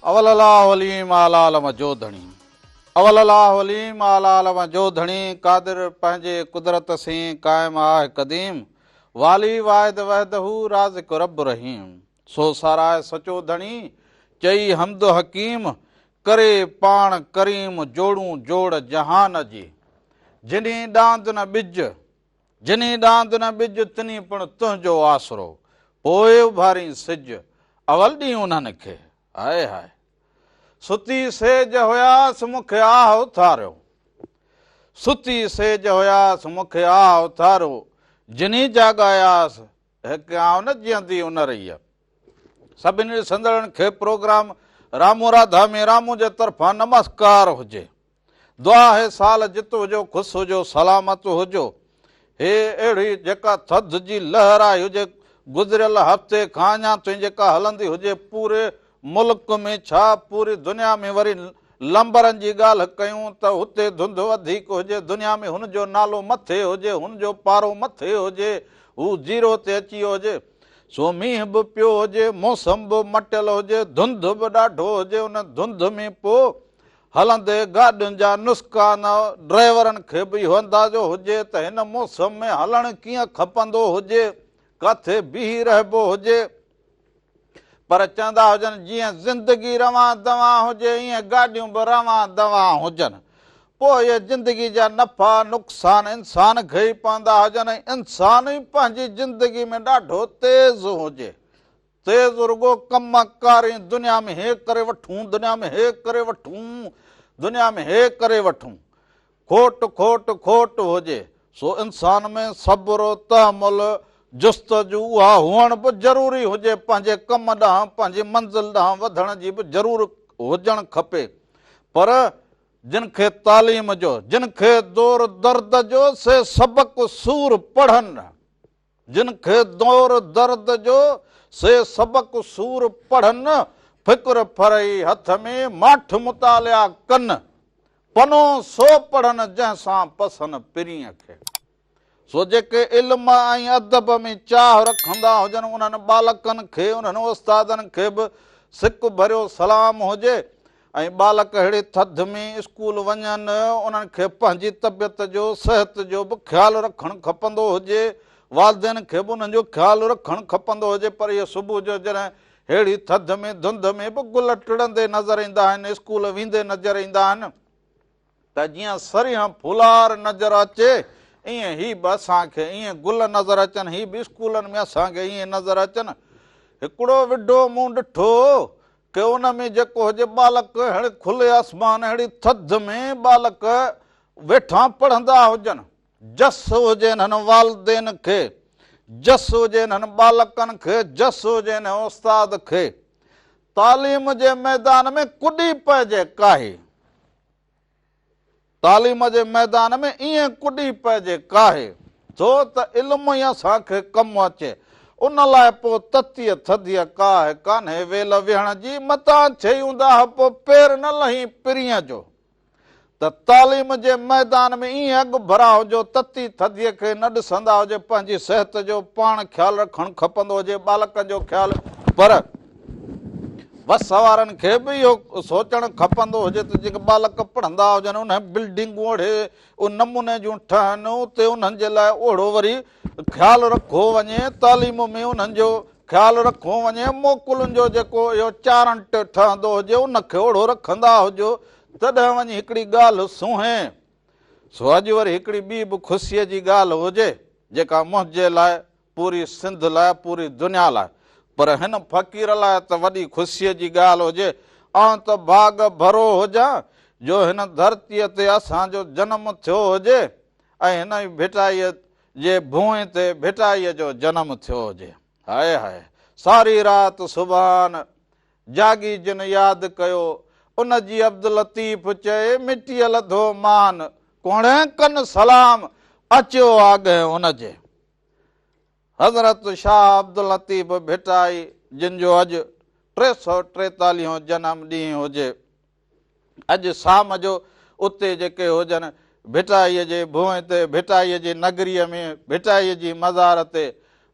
اول الله عليم اعليٰ عالم جو ڌڻي. اول الله عليم اعليٰ عالم جو ڌڻي قادر پنهنجي قدرت سين قائم آه قديم والي واحد وحده رازق رب رحيم سو ساراهه سچو ڌڻي چئي حمد حڪيم ڪري پاڻ ڪريم جوڙون جوڙ جهان جي جنهي ڏاند نه ٻج جنهي ڏاند نه ٻج تنهي پڻ تنهنجو آسرو پوء اڀارين سج اول ڏينهن انهن کي هاء هاء ستي سيج هياس مون کي آهه اٿاريو ستي سيج هياس مون کي آهه اٿاريو جنهي جاڳاياس هڪ آئون نه جيئندي ان رهي. سڀني ڏسندڙن کي پروگرام رامو راڌا ۾ رامو جي طرفان نمسڪار هجي. دعا آهي سال جت هجو خوش هجو سلامت هجو. هي اهڙي جيڪا ٿڌ جي لهر آئي هجي گذريل هفتي کان اڃا تائين جيڪا هلندي هجي پوري ملڪ ۾ ڇا پوري دنيا ۾ وري لمبرن جي ڳالهه ڪيون ته هتي ڌنڌ وڌيڪ هجي دنيا ۾ هن جو نالو مٿي هجي هن جو پارو مٿي هجي هو زيرو تي اچي ويو هجي سو مينهن به پيو هجي موسم به مٽيل هجي ڌنڌ به ڏاڍو هجي ان ڌنڌ ۾ پوء هلندي گاڏين جا نسخان ڊرائيورن کي به اهو اندازو هجي ته هن موسم ۾ هلڻ ڪيئن کپندو هجي ڪاٿي بيهي رهبو هجي پر چوندا هجن جيئن زندگي روان دوان هجي ايئن گاڏيون به روان دوان هجن. پوء اهي زندگي جا نفعا نقصان انسان کي ئي پوندا هجن ۽ انسان ئي پنهنجي زندگي ۾ ڏاڍو تيز هجي. تيز رڳو ڪم ڪار ۽ دنيا ۾ هي ڪري وٺون دنيا ۾ هي ڪري وٺون دنيا ۾ هي ڪري وٺون. کوٽ کوٽ کوٽ هجي سو انسان ۾ صبر تحمل جستجو اها هئڻ به ضروري هجي پنهنجي ڪم ڏانهن پنهنجي منزل ڏانهن وڌڻ جي به ضرور هجڻ کپي پر جن کي تعليم جو جن کي دور درد جو سي سبق سور پڙهن. جن کي دور درد جو، سي سبق سور پڙهن، فڪر ڦرهي هٿ ۾، ماٺ مطالعا ڪن، پنو سو پڙهن، جنهن سان پسن پرينء کي. سو جيڪي علم ۽ ادب ۾ چاهه رکندا هجن، انهن ٻالڪن کي، انهن استادن کي به سڪ ڀريو سلام هجي. ۽ ٻالڪ اهڙي ٿڌ ۾ اسڪول وڃن، انهن کي پنهنجي طبيعت جو، صحت جو به خيال رکڻ کپندو هجي، والدين کي به انهن جو خيال رکڻ کپندو هجي پر اهي صبح جو جڏهن ههڙي ٿڌ ۾ ڌنڌ ۾ به گل ٽڙندي نظر ايندا آهن، اسڪول ويندي نظر ايندا آهن ته جيئن سرينهن ڦولار نظر اچي ائين هي به اسان کي ائين گل نظر اچن، هي به اسڪولن ۾ اسان کي ائين نظر اچن. هڪڙو وڊو مون ڏٺو ڪي ان ۾ جيڪو هجي ٻالڪ ههڙي کلي آسمان ههڙي ٿڌ ۾ ٻالڪ ويٺا پڙهندا هجن جس هجي انهن والدين کي جس هجي انهن ٻالڪن کي جس هجي انهن استاد کي تعليم جي ميدان ۾ ڪڏي پئجي ڪاهي تعليم جي ميدان ۾ ائين ڪڏي پئجي ڪاهي ٿو ته علم ئي اسان کي ڪم اچي. ان لاء پوء تتيء ٿڌيء ڪاهه ڪانهي ويل ويهڻ جي، متان ڇئي اونداهه پوء پير نه لهين پرينء جو. ته تعليم جي ميدان ۾ ائين اڳڀرا هجو، تتي ٿڌيء کي نه ڏسندا هجي، پنهنجي صحت جو پاڻ خيال رکڻ کپندو هجي، ٻالڪن جو خيال پر. بس وارن کي به اهو سوچڻ کپندو هجي ته جيڪي ٻالڪ پڙهندا هجن انهن بلڊنگون اهڙي نموني جون ٺهن اتي انهن جي لاء اهڙو وري خيال رکو وڃي تعليم ۾ انهن جو خيال رکو وڃي موڪلن جو جيڪو اهو چارنٽ ٺهندو هجي ان کي اهڙو رکندا هجو تڏهن وڃي هڪڙي ڳالهه سونهين سو اڄ وري هڪڙي ٻي به خوشيء جي ڳالهه هجي جيڪا منهنجي لاء پوري سنڌ لاء پوري دنيا لاء پر هن فقير لاء ته وڏي خوشيء جي ڳالهه هجي. آئون ته ڀاڳ ڀرو هجان جو هن ڌرتيء تي اسان جو جنم ٿيو هجي ۽ هن ئي ڀٽائيء جي ڀونء تي ڀٽائيء جو جنم ٿيو هجي. High high! ساري رات سبحان جاڳي جن ياد ڪيو، ان جي عبداللطيف چئي مٽيء لڌو مان، ڪوڻين ڪن سلام، اچيو آڳهين ان جي. حضرت شاهه عبداللطيف ڀٽائي جن جو اڄ 343 جنم ڏينهن هجي. اڄ شام جو اتي جيڪي هجن ڀٽائيء جي ڀونء تي، ڀٽائيء جي نگريء ۾ ڀٽائيء جي مزار تي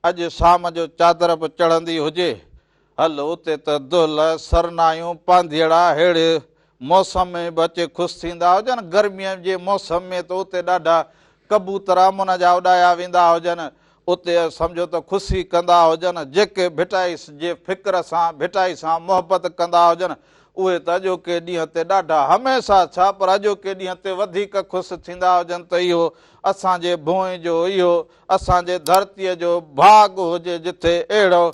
اڄ شام جو چادر به چڙهندي هجي. هل اتي ته دهل، سرنايون، پانڌيئڙا ههڙي موسم ۾ به اچي خوش ٿيندا هجن. گرميء جي موسم ۾ ته اتي ڏاڍا ڪبوتر امن جا اڏايا ويندا هجن. اتي سمجهو ته خوشي ڪندا هجن. جيڪي ڀٽائي جي فڪر سان، ڀٽائي سان محبت ڪندا هجن، اهي ته اڄوڪي ڏينهن تي ڏاڍا هميشه ڇا پر اڄوڪي ڏينهن تي وڌيڪ خوش ٿيندا هجن ته اهو اسان جي ڀونء جو، اهو اسان جي ڌرتيء جو ڀاڳ هجي جٿي اهڙو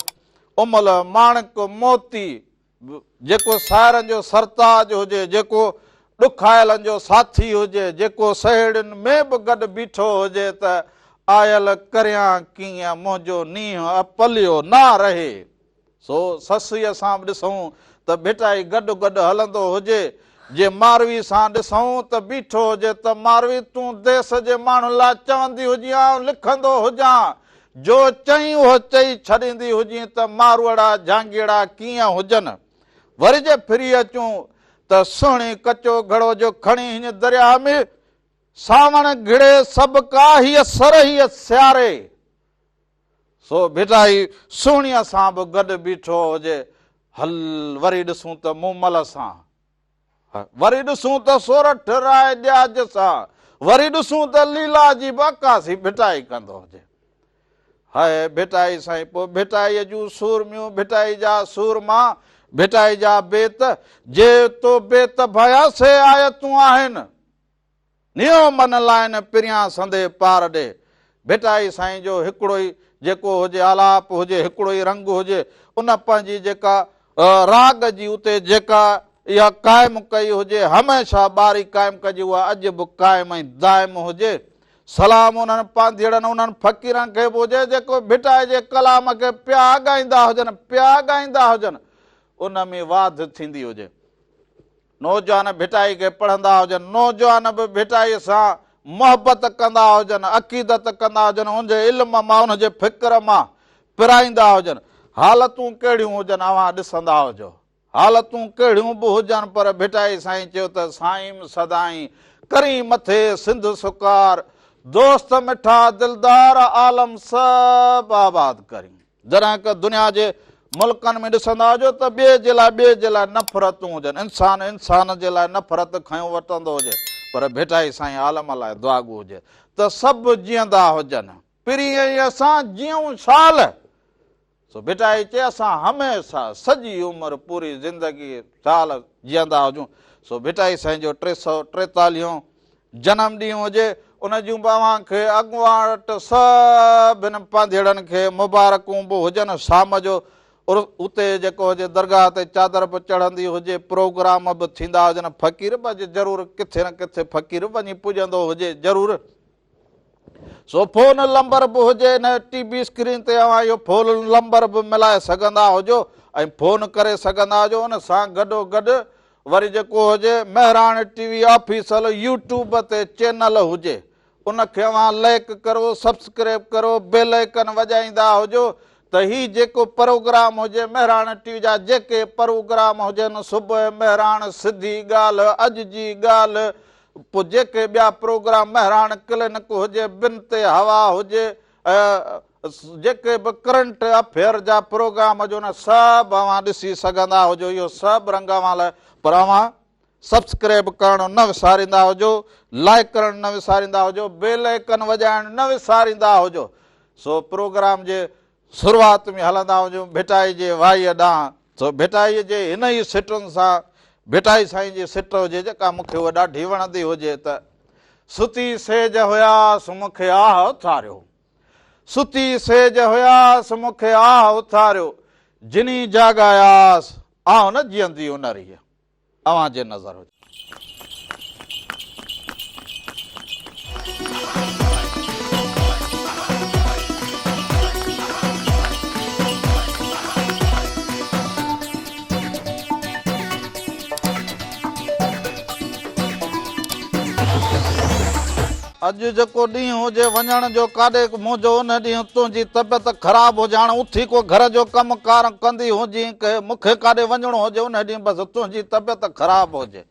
املهه ماڻڪ موتي جيڪو سائرن جو سرتاج هجي، جيڪو ڏکايلن جو ساٿي هجي، جيڪو سهيڙين ۾ به گڏ بيٺو هجي ته آيل ڪريان ڪيئن منهنجو نينهن اپليو نه رهي. سو سسئيء سان به ڏسون ته ڀٽائي گڏ گڏ هلندو هجي، جي ماروي سان ڏسون ته بيٺو هجي ته ماروي تون ديس جي ماڻهن لاء چوندي هجين آئون لکندو هجان، جو چئين اهو چئي ڇڏيندي هجين ته ماروئڙا جهانگيئڙا ڪيئن هجن. وري جي ڦري اچون ته سهڻي ڪچو گهڙو جو کڻي هڃ درياهه ۾، سانوڻ گهڙي سڀ ڪا هيء سرهيء سياري. سو ڀٽائي سهڻيء سان به گڏ بيٺو هجي. هل وري ڏسون ته مومل سان. وري ڏسون ته سورٺ راء ڏياج سان. وري ڏسون ته ليلا جي به عڪاسي ڀٽائي ڪندو هجي. هاء ڀٽائي سائين پوء ڀٽائيء جون سورميون، ڀٽائي جا سورما، ڀٽائي جا بيت، جي تو بيت ڀيا سي آيتون آهن. نيو من لائن پريان سندي پار ڏي. ڀٽائي سائين جو هڪڙو ئي جيڪو هجي آلاپ هجي هڪڙو ئي رنگ هجي ان پنهنجي جيڪا راڳ جي اتي جيڪا اها قائم ڪئي هجي هميشه ٻاري قائم ڪجي اها اڄ به قائم ۽ دائم هجي. سلام انهن پانڌيئڙن انهن فقيرن کي به هجي جيڪو ڀٽائي جي ڪلام کي پيا ڳائيندا هجن پيا ڳائيندا هجن ان ۾ واڌ ٿيندي هجي. نوجوان ڀٽائي کي پڙهندا هجن، نوجوان به ڀٽائي سان محبت ڪندا هجن، عقيدت ڪندا هجن، ان جي علم مان، ان جي فڪر مان پرائيندا هجن. حالتون ڪهڙيون هجن اوهان ڏسندا هجو. حالتون ڪهڙيون به هجن پر ڀٽائي سائين چيو ته سائيم سدائين ڪرين مٿي سنڌ سڪار، دوست مٺا دلدار عالم سڀ آباد ڪرين. جڏهن ڪه دنيا جي ملڪن ۾ ڏسندا هجو ته ٻئي جي لاء ٻئي جي لاء نفرتون هجن، انسان انسان جي لاء نفرت کنيو وتندو هجي پر ڀٽائي سائين عالم لاء دعاگو هجي ته سڀ جيئندا هجن، پرين ۽ اسان جيئون شال. سو ڀٽائي چئي اسان هميشه سڄي عمر پوري زندگي شال جيئندا هجون. سو ڀٽائي سائين جو 343 هون جنم ڏينهن هجي ان جون به اوهان کي اڳواٽ سڀن پانڌيئڙن کي مبارڪون به هجن. شام جو اتي جيڪو هجي درگاهه تي چادر به چڙهندي هجي، پروگرام به ٿيندا هجن، فقير به اڄ ضرور ڪٿي نه ڪٿي فقير وڃي پڄندو هجي ضرور. سو فون لمبر به هجي ان ٽي وي اسڪرين تي اوهان اهو فون لمبر به ملائي سگهندا هجو ۽ فون ڪري سگهندا هجو. ان سان گڏو گڏ وري جيڪو هجي Mehran T V official YouTube تي چينل هجي ان کي اوهان لائڪ ڪرو سبسڪرائب ڪرو بيل آئيڪن وڄائيندا هجو ته هي جيڪو پروگرام هجي مهراڻ ٽي وي جا جيڪي پروگرام هجن صبح مهراڻ سڌي ڳالهه اڄ جي ڳالهه پوء جيڪي ٻيا پروگرام مهراڻ ڪلينڪ هجي بن تي هوا هجي جيڪي به ڪرنٽ افيئر جا پروگرام هجن اهي سڀ اوهان ڏسي سگهندا هجو اهو سڀ رنگ اوهان لاء پر اوهان سبسڪرائب ڪرڻ نه وساريندا هجو لائڪ ڪرڻ نه وساريندا هجو بيل آئيڪن وڄائڻ نه وساريندا هجو سو پروگرام جي شروعات ۾ هلندا هجون ڀٽائي جي وائيء ڏانهن سو ڀٽائيء جي هن ئي سٽن سان ڀٽائي سائين جي سٽ هجي جيڪا مون کي اها ڏاڍي وڻندي هجي ته ستي سيج هياس مون کي آهه اٿاريو ستي سيج هياس مون کي آهه اٿاريو جني جاڳاياس آئون نه جيئندي ان ريء اوهان جي نظر هجي. اڄ جيڪو ڏينهن هجي وڃڻ جو ڪاڏي منهنجو ان ڏينهن تنهنجي طبيعت خراب هجي هاڻ اٿي ڪو گهر جو ڪم ڪار ڪندي هجين ڪي مون کي ڪاڏي وڃڻو هجي ان ڏينهن بس تنهنجي طبيعت خراب هجي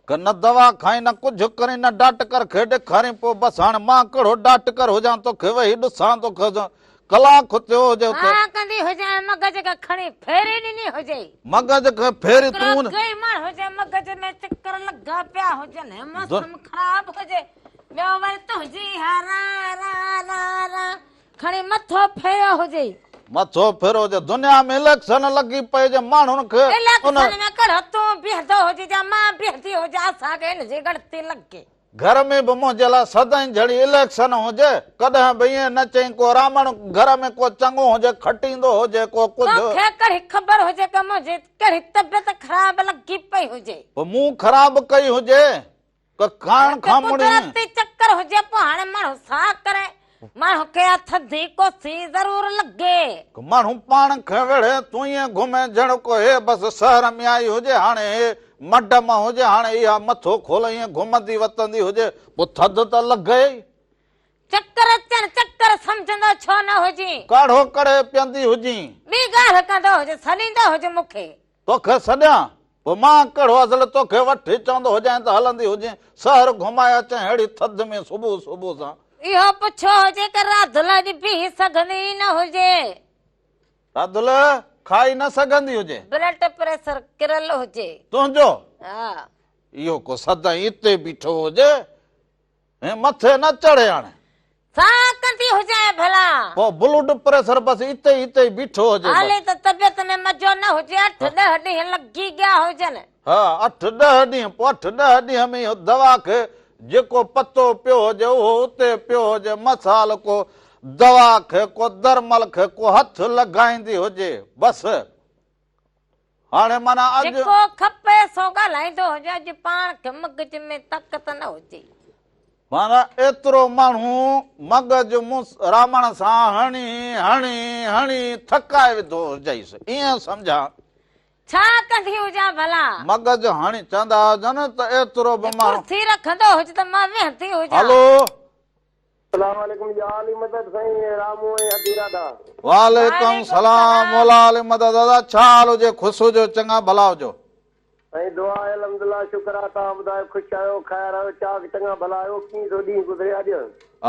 ڪه نه دوا کائين نه ڪجهه ڪرين نه ڊاٽڪر کي ڏيکارين پوء بس هاڻ مان ڪهڙو ڊاٽڪر هجان توکي ويهي ڏسان توکي ڪلاڪ ٿيو هجي اتي. ها ڪندي هجانء مغز کي کڻي ڦيري ڏني هجئي. مغز کي ڦيري تون. هڪڙو ڪئي ماڻهو جي مغز ۾ چڪر لڳا پيا هجن موسم خراب هجي ٻيو وري تنهنجي اها ران ران ران ران کڻي مٿو ڦيريو هجئي. مٿو ڦيريو هجي دنيا ۾ اليڪشن لڳي پئي جي ماڻهن کي ان. اليڪشن ۾ ڪهڙو تون بيهندو هجين يا مان بيهندي هجان اسان کي ان جي ڳڻتي لڳي. گهر ۾ به منهنجي لاء سدائين جھڙي اليڪشن هجي، ڪڏهن به ائين نه چئين ڪو رامڻ گهر ۾ ڪو چڱو هجي، کٽيندو هجي ڪو ڪجهه. توکي ڪهڙي خبر هجي ڪه منهنجي ڪهڙي طبيعت خراب لڳي پئي هجي. پوء مون خراب ڪئي هجي ڪه کائڻ کان مڙئي. قدرتي چڪر هجي پوء هاڻي ماڻهو ڇا ڪري، ماڻهو کي اها ٿڌي ڪوسي ضرور لڳي. ڪه ماڻهو پاڻ کي ويڙهي تون ائين گهمين ڄڻ ڪو هي بس شهر ۾ آئي هجي هاڻي هي مڍ مان هجي هاڻي اها مٿو کول ائين گهمندي وتندي هجي پوء ٿڌ ته لڳي ئي. چڪر اچن چڪر سمجهندو ڇو نه هجين. ڪاڙهو ڪڙهي پيئندي هجين. ٻي ڳالهه ڪندو هج سڏيندو هج مون کي. توکي سڏيان پوء مان ڪهڙو اصل توکي وٺي چوندو هجانء ته هلندي هجين شهر گهمائي اچين ههڙي ٿڌ ۾ صبح صبح سان. اهو پڇيو هجي ته راڌل اڄ بيهي سگهندي ئي نه هجي. راڌل کائي نه سگهندي هجي. بلڊ پريشر ڪريل هجي. تنهنجو؟ ها. اهو ڪو سدائين اتي بيٺو هجي ۽ مٿي نه چڙهي هاڻي. ڇا ڪندي هجانء ڀلا؟ پوء بلڊ پريشر بس اتي ئي اتي ئي بيٺو هجي بس. حالي ته طبيعت ۾ مزو نه هجي اٺ ڏهه ڏينهن لڳي گيا هجن. ها اٺ ڏهه ڏينهن پوء اٺ ڏهه ڏينهن ۾ اهو دوا کي جيڪو پتو پيو هجي اهو اتي پيو هجي مثال ڪو دوا کي ڪو درمل کي ڪو هٿ لڳائيندي هجي بس هاڻي معنيٰ اڄ. جيڪو کپي سو ڳالهائيندو هجي اڄ پاڻ کي مغز ۾ طاقت نه هجي. معنيٰ ايترو ماڻهو مغز مون رامڻ سان هڻي هڻي هڻي ٿڪائي وڌو هجئيس ائين سمجهان. ڇا ڪندي هجان ڀلا؟ مغز هڻي چوندا هجن ته ايترو به ماڻهو. ڪرسي رکندو هج ته مان ويهندي هجان. هلو. السلام عليڪم يا علي مدد سائين رامو ۽ ادي راڌا. وعليڪم سلام مولا علي مدد ادا ڇا حال هجي خوش هجو چڱا ڀلا هجو. سائين دعا آهي الحمدلله شڪر آ توهان ٻڌايو خوش آهيو خير آهيو چاڪ چڱا ڀلا آهيو ڪيئن ٿو ڏينهن گذري اڄ.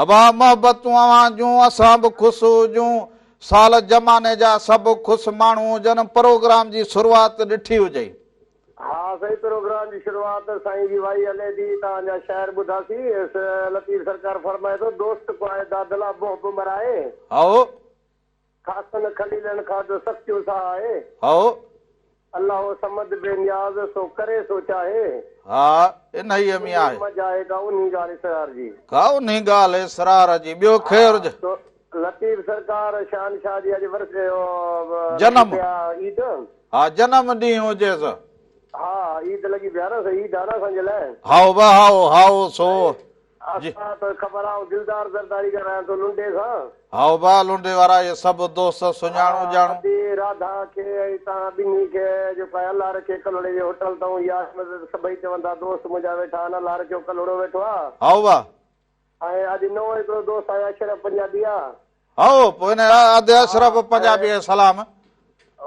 ابا محبتون اوهان جون اسان به خوش هجون سال زماني جا سڀ خوش ماڻهو هجن پروگرام جي شروعات ڏٺي هجئي. ها سائين پروگرام جي شروعات سائين جي وائي هلي ٿي توهان جا شعر ٻڌاسين لطيف سرڪار فرمائي ٿو دوست ڪو آهي دادلا محب مرائي. هائو. خاصن خليلن کان جو سختيون سهائي. هائو. الله صمد بي نياز سو ڪري سو چاهي. ها انهيء ۾ آهي. انهيء منجهه آهي ڪا اونهي ڳالهه اسرار جي. ڪا اونهي ڳالهه اسرار جي ٻيو خير هجي. لطيف سرڪار شان شاهه جي اڄ ورسي جنم. لڳي پيا عيد. ها جنم ڏينهن هجيس. ها عيد لڳي پيا نه عيد آ نه اسان جي لاء. هائو به هائو هائو سو جي. اسان ته خبر آ آئون دلدار زرداري ڳالهايان ٿو لنڊي سان. هائو به لنڊي وارا اهي سڀ دوست سڃاڻو ها ڄاڻو. ادي راڌا کي ۽ توهان ٻنهي کي جيڪو آهي الله رکي ڪلهوڙي جي هوٽل تئون يا سڀئي چون ٿا دوست منهنجا ويٺا آهن الله رکيو ڪلهوڙو ويٺو آ. هائو به. ۽ اڄ نئون هڪڙو دوست آيو اشرف پنجابي آ. هائو پوء ان ادي ها اشرف ۽ پنجابي کي سلام.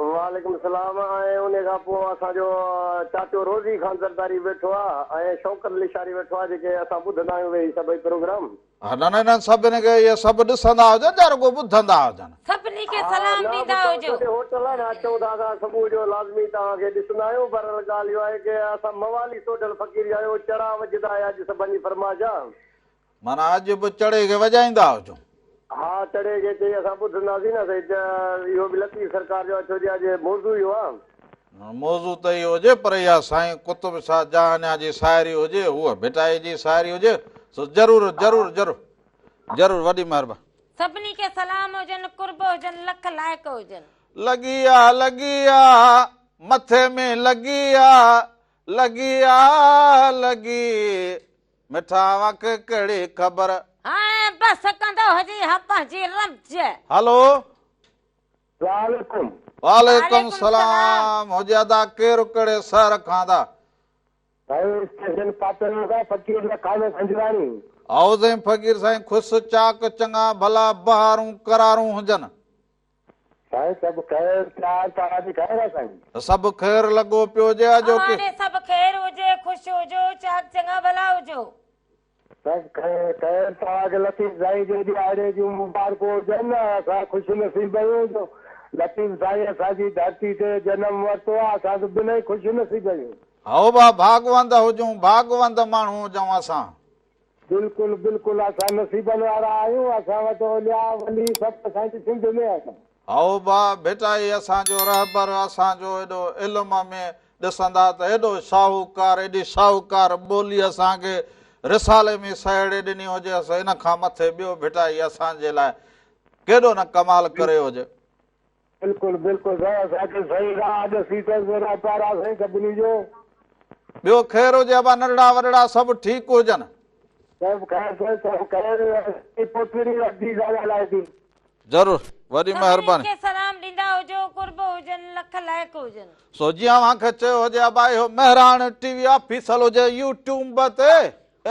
وعليڪم السلام ۽ ان کان پوء اسان جو چاچو روزي خان زرداري ويٺو آ ۽ شوڪت لشاري ويٺو آ جيڪي اسان ٻڌندا آهيون ويهي سڀئي پروگرام. ها نه نه انهن سڀني کي اهي سڀ ڏسندا هجن يا رڳو ٻڌندا هجن. سڀني کي ها سلام نه ڏيندا ٻڌون هجو. ڇو جو هوٽل آ نه اچون ٿا اسان صبح جو لازمي توهان کي ڏسندا آهيون بهرحال ڳالهه اهو آهي ڪي اسان موالي سوڍل فقير جا آهيون چڙا وجهندا آهي اڄ سڀن جي فرمائش آ. معنيٰ اڄ به چڙي کي وڄائيندا هجو. ها چڙي کي چئي اسان ٻڌنداسين نه سائين ته اهو به لطيف سرڪار جو ڇو جي اڄ موضوع اهو آ. موضوع ته اهو هجي پر اها سائين قطب شاهه جهانيان جي شاعري هجي هوء ڀٽائي جي شاعري هجي سو ضرور ضرور ضرور ضرور وڏي مهرباني. سڀني کي سلام هجن قرب هجن لک لائق هجن. لڳي آ لڳي آ مٿي ۾ لڳي آ لڳي آ لڳي مٺا اوهان کي ڪهڙي خبر. هاڻي بس ڪندو هجي ها پنهنجي رمز. هلو. وعليڪم. وعليڪم سلام هجي ادا ڪير ڪهڙي شهر کان ادا. سائين اسٽيشن پاتل کان فقير لکانو سنجراڻي. هائو سائين فقير سائين خوش چاڪ چڱا ڀلا بهارون قرارون هجن. سائين سڀ خير چار توهان جي خير آ سائين. سڀ خير لڳو پيو هجي اڄوڪي. اوهان ڏي سڀ خير هجي خوش هجو چاڪ چڱا ڀلا هجو. سڀ خير خير توهان کي لطيف سائين جي ڏهاڙي جون مبارڪون هجن اسان خوش نصيب آهيون جو لطيف سائين اسان جي ڌرتي تي جنم ورتو آهي اسان ته بنهه خوش نصيب آهيون. هائو با ڀاڳوند هجون ڀاڳوند ماڻهو هجون اسان. بلڪل بلڪل اسان نصيبن وارا آهيون اسان وٽ اولياء ولي سڀ اسان جي سنڌ ۾ آهن. هائو با ڀٽائي اسان جو رهبر اسان جو ايڏو علم ۾ ڏسندا ته ايڏو شاهوڪار ايڏي شاهوڪار ٻولي اسان کي رسالي ۾ سهيڙي ڏني هجيس ان کان مٿي ٻيو ڀٽائي اسان جي لاء ڪيڏو نه ڪمال ڪري هجي. بلڪل بلڪل سائين اسان کي صحيح راهه ڏسي اٿس رهبر آ سائين سڀني جو. ٻيو خير هجي ابا ننڍڙا وڏڙا سڀ ٺيڪ هجن. سڀ خير سائين سڀ خير پوٽڙي ربي سان ڳالهائي ٿي. ضرور وڏي مهرباني. سڀني کي سلام ڏيندا هجو قرب هجن لک لائق هجن. سو جيئن اوهان کي چيو هجي ابا اهو مهراڻ ٽي وي آفيسل هجي يوٽيوب تي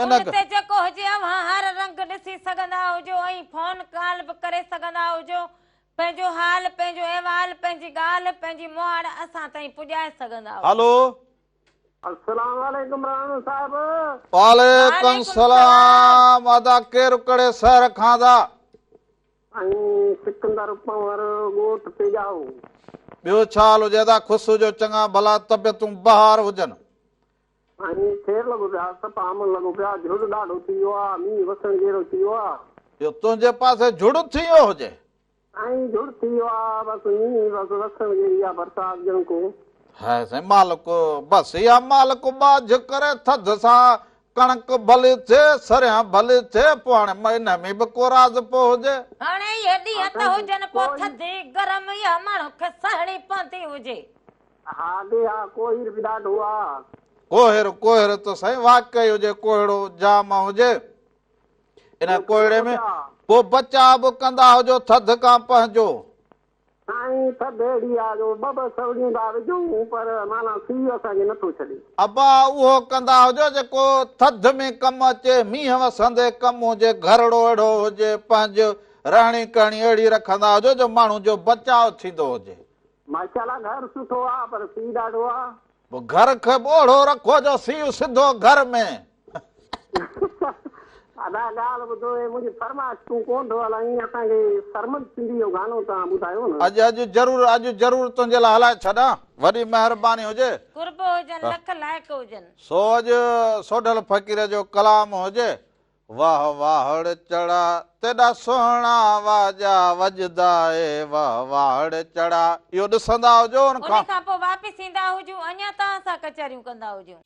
ان ان تي جيڪو هجي اوهان هر رنگ ڏسي سگهندا هجو ۽ فون ڪال به ڪري سگهندا هجو پنهنجو حال پنهنجو احوال پنهنجي ڳالهه پنهنجي مهاڙ اسان تائين پڄائي سگهندا هجو. هلو. السلام عليڪم راڻو صاحب. وعليڪم السلام ادا ڪير ڪهڙي شهر کان ادا. ۽ سڪندر پنهور ڳوٺ پيڄائو. ٻيو ڇا حال هجي ادا خوش هجو چڱا ڀلا طبيعتون بهار هجن. ۽ خير لڳو پيا صفا امن لڳو پيا جهڙ ڏاڍو ٿي ويو آ مينهن وسڻ جهڙو ٿي ويو آ. اهو تنهنجي پاسي جهڙ ٿي ويو هجي. ۽ جهڙ ٿي ويو آ بس مينهن بس وسڻ جهڙي آ برسات ڄڻ ڪو. هاء سائين مالڪ بس اها مالڪ ٻاجهه ڪري ٿڌ سان ڪڻڪ ڀلي ٿئي سريان ڀلي ٿئي پوء هاڻي ان ۾ به ڪو راضپو هجي. هاڻي اهي ڏينهن ته هجن پوء ٿڌي گرم اها ماڻهو کي سهڻي پوندي هجي. ها ڙي ها ڪوهير به ڏاڍو آ. ڪوهير ڪوهير ته سائين واقعي هجي ڪوهيڙو جام هجي ان ڪوهيڙي ۾ پوء بچاء به ڪندا هجو ٿڌ کان پنهنجو. سائين ٿڌ اهڙي آ جو ٻه ٻه سوڙيون ٿا وجهون پر معنيٰ سيء اسان کي نٿو ڇڏي. ابا اهو ڪندا هجو جيڪو ٿڌ ۾ ڪم اچي مينهن وسندي ڪم هجي گهرڙو اهڙو هجي پنهنجو رهڻي ڪهڻي اهڙي رکندا هجو جو ماڻهو جو بچاء ٿيندو هجي. ماشاءالله گهر سٺو آ پر سيء ڏاڍو آ. پوء گهر کي به اهڙو رکو جو سيء سڌو گهر ۾. ادا ڳالهه ٻڌو اي منهنجي فرمائش تون ڪون ٿو هلائين اسان کي سرمد سنڌي جو گانو توهان ٻڌايو نه. اڄ اڄ ضرور اڄ ضرور تنهنجي لاء هلائي ڇڏان وڏي مهرباني هجي. قرب هجن لک لائق هجن. سو اڄ سوڍل فقير جو ڪلام هجي واهه واهڙ چڙا تيڏا سهڻا واڄا وڄدا اي واهه واهڙ چڙا اهو ڏسندا هجو ان کان. ان کان پوء واپس ايندا هجون اڃا توهان سان ڪچهريون ڪندا هجون.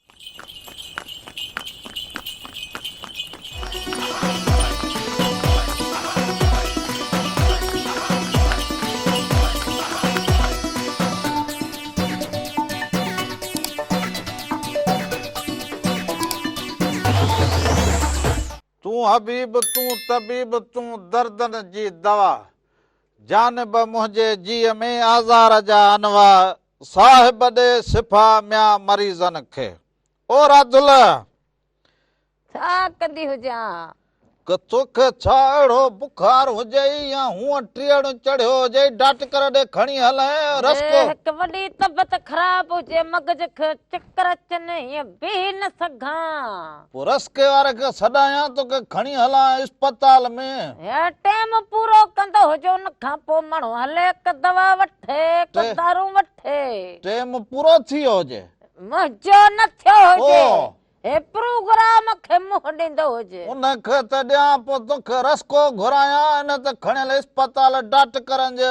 تون حبيب تون طبيب تون دردن جي دوا جانب منهنجي جيء ۾ آزار جا انواع صاحب ڏي شفا ميان مريضن کي او راڌل! ڇا ڪندي هجان. ڪه توکي ڇا اهڙو بخار هجئي يا هونء ٽيئڙ چڙهيو هجئي ڊاٽڪر ڏي کڻي هلين رسڪو. هڪ وڏي طبعيت خراب هجي مغز کي چڪر اچن هيئن بيهي نه سگهان. پوء رسڪي واري کي سڏايان توکي کڻي هلان اسپتال ۾. هي ٽيم پورو ڪندو هجي ان کان پوء ماڻهو هلي ڪه دوا وٺي ڪه دارون وٺي. ٽيم پورو ٿي ويو هجي. منهنجو نه ٿيو هجي. هي پروگرام کي منهن ڏيندو هجي. ان کي ته ڏيان پوء توکي رسڪو گهرايان ان ته کڻيل اسپتال ڊاٽڪرن جي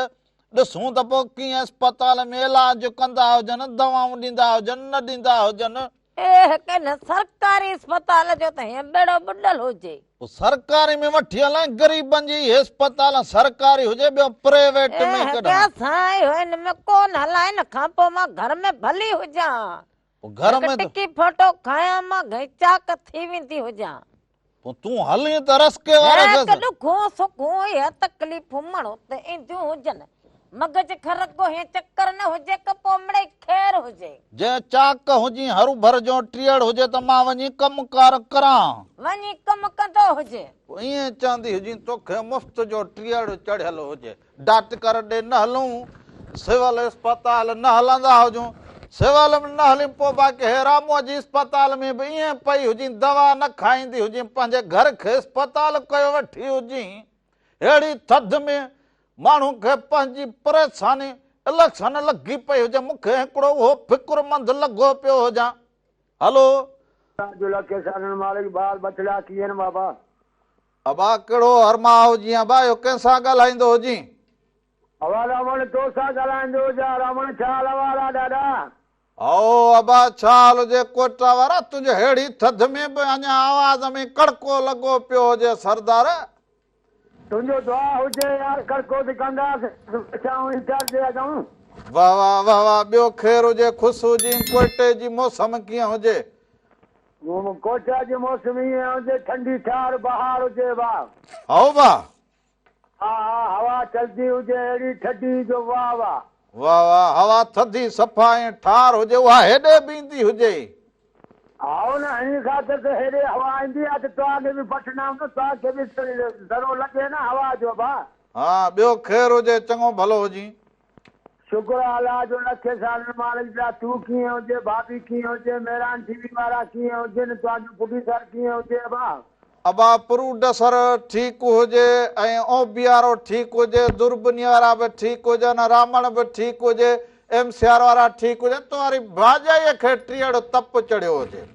ڏسون ته پوء ڪيئن اسپتال ۾ علاج ڪندا هجن دوائون ڏيندا هجن نه ڏيندا هجن. اي ڪنهن سرڪاري اسپتال جو ته هيئن ٻيڙو ٻڏل هجي. پوء سرڪاري ۾ وٺي هلان غريبن جي هي اسپتال سرڪاري هجي ٻيو پريويٽ ۾ ڪڏهن. اي اسان اهو ان ۾ ڪونه هلان ان کان پوء مان گهر ۾ ڀلي هجان. پوء گهر ۾ هڪ ٽڪي ڦوٽو کايان مان گهي چاڪ ٿي ويندي هجان. پوء تون هلين ته رسڪي واري کي. هڪ ڏکون سکون اهي تڪليفون ماڻهو تي اينديون هجن. مغز کي رڳو هيئن چڪر نه هجي ڪه پوء مڙئي خير هجي. جي چاڪ هجين هروڀر جو ٽيئڙ هجي ته مان وڃي ڪم ڪار ڪران. وڃي ڪم ڪندو هجي. پوء ائين چوندي هجين توکي مفت جو ٽيئڙ چڙهيل هجي. ڊاٽڪر ڏي نه هلون، سول اسپتال نه هلندا هجون. سول ۾ نه هلين پوء باقي هي راموء جي اسپتال ۾ به ائين پئي هجين دوا نه کائيندي هجين پنهنجي گهر کي اسپتال ڪيو ويٺي هجين ههڙي ٿڌ ۾ ماڻهو کي پنهنجي پريشاني اليڪشن لڳي پئي هجي مون کي هڪڙو اهو فڪرمند لڳو پيو هجان هلو. جو لکين سالن مالڪ ٻال ٻچڙا ڪيئن بابا. ابا ڪهڙو هرماء هجين ابا اهو ڪنهن سان ڳالهائيندو هجين. ابا رامڻ تو سان ڳالهائيندو هجان رامڻ ڇا حال احوال آ ڏاڏا. او ابا ڇا حال هجي ڪوئٽا وارا تنهنجي ههڙي ٿڌ ۾ به اڃا آواز ۾ ڪڙڪو لڳو پيو هجي سردار. تنهنجو دعا هجي يار ڪڙڪو ته ڪنداسين ويٺا آهيون هيٽر جي اڳئون. واه واه واه واه ٻيو خير هجي خوش هجين ڪوئٽي جي موسم ڪيئن هجي. ڪوئٽا جي موسم ائين هجي ٺنڊي ٺار بهار هجي واه. هائو واه. ها ها هوا چلدي هجي اهڙي ٺڍي جو واه واه. واه واه هوا ٿڌي صفا ۽ ٺار هجي اها هيڏي به ايندي هجي. هائو نه انهي خاطر ته هيڏي هوا ايندي آ ته توهان کي به پٽنا نه توهان کي به ذرو لڳي نه هوا جو ڀا. ها ٻيو خير هجي چڱو ڀلو هجين. شڪر آ الله جو لکين سالن مالڪ جا تون ڪيئن هجي ڀاڀي ڪيئن هجي مهراڻ ٽي وي وارا ڪيئن هجن توهان جو پروڊيوسر ڪيئن هجي ابا. ابا پروڊسر ٺيڪ هجي ۽ اوبيارو ٺيڪ هجي دوربني وارا به ٺيڪ هجن رامڻ به ٺيڪ هجي ايم سي آر وارا ٺيڪ هجن توهاري ڀاڄائيء کي ٽيئڙ تپ چڙهيو هجي.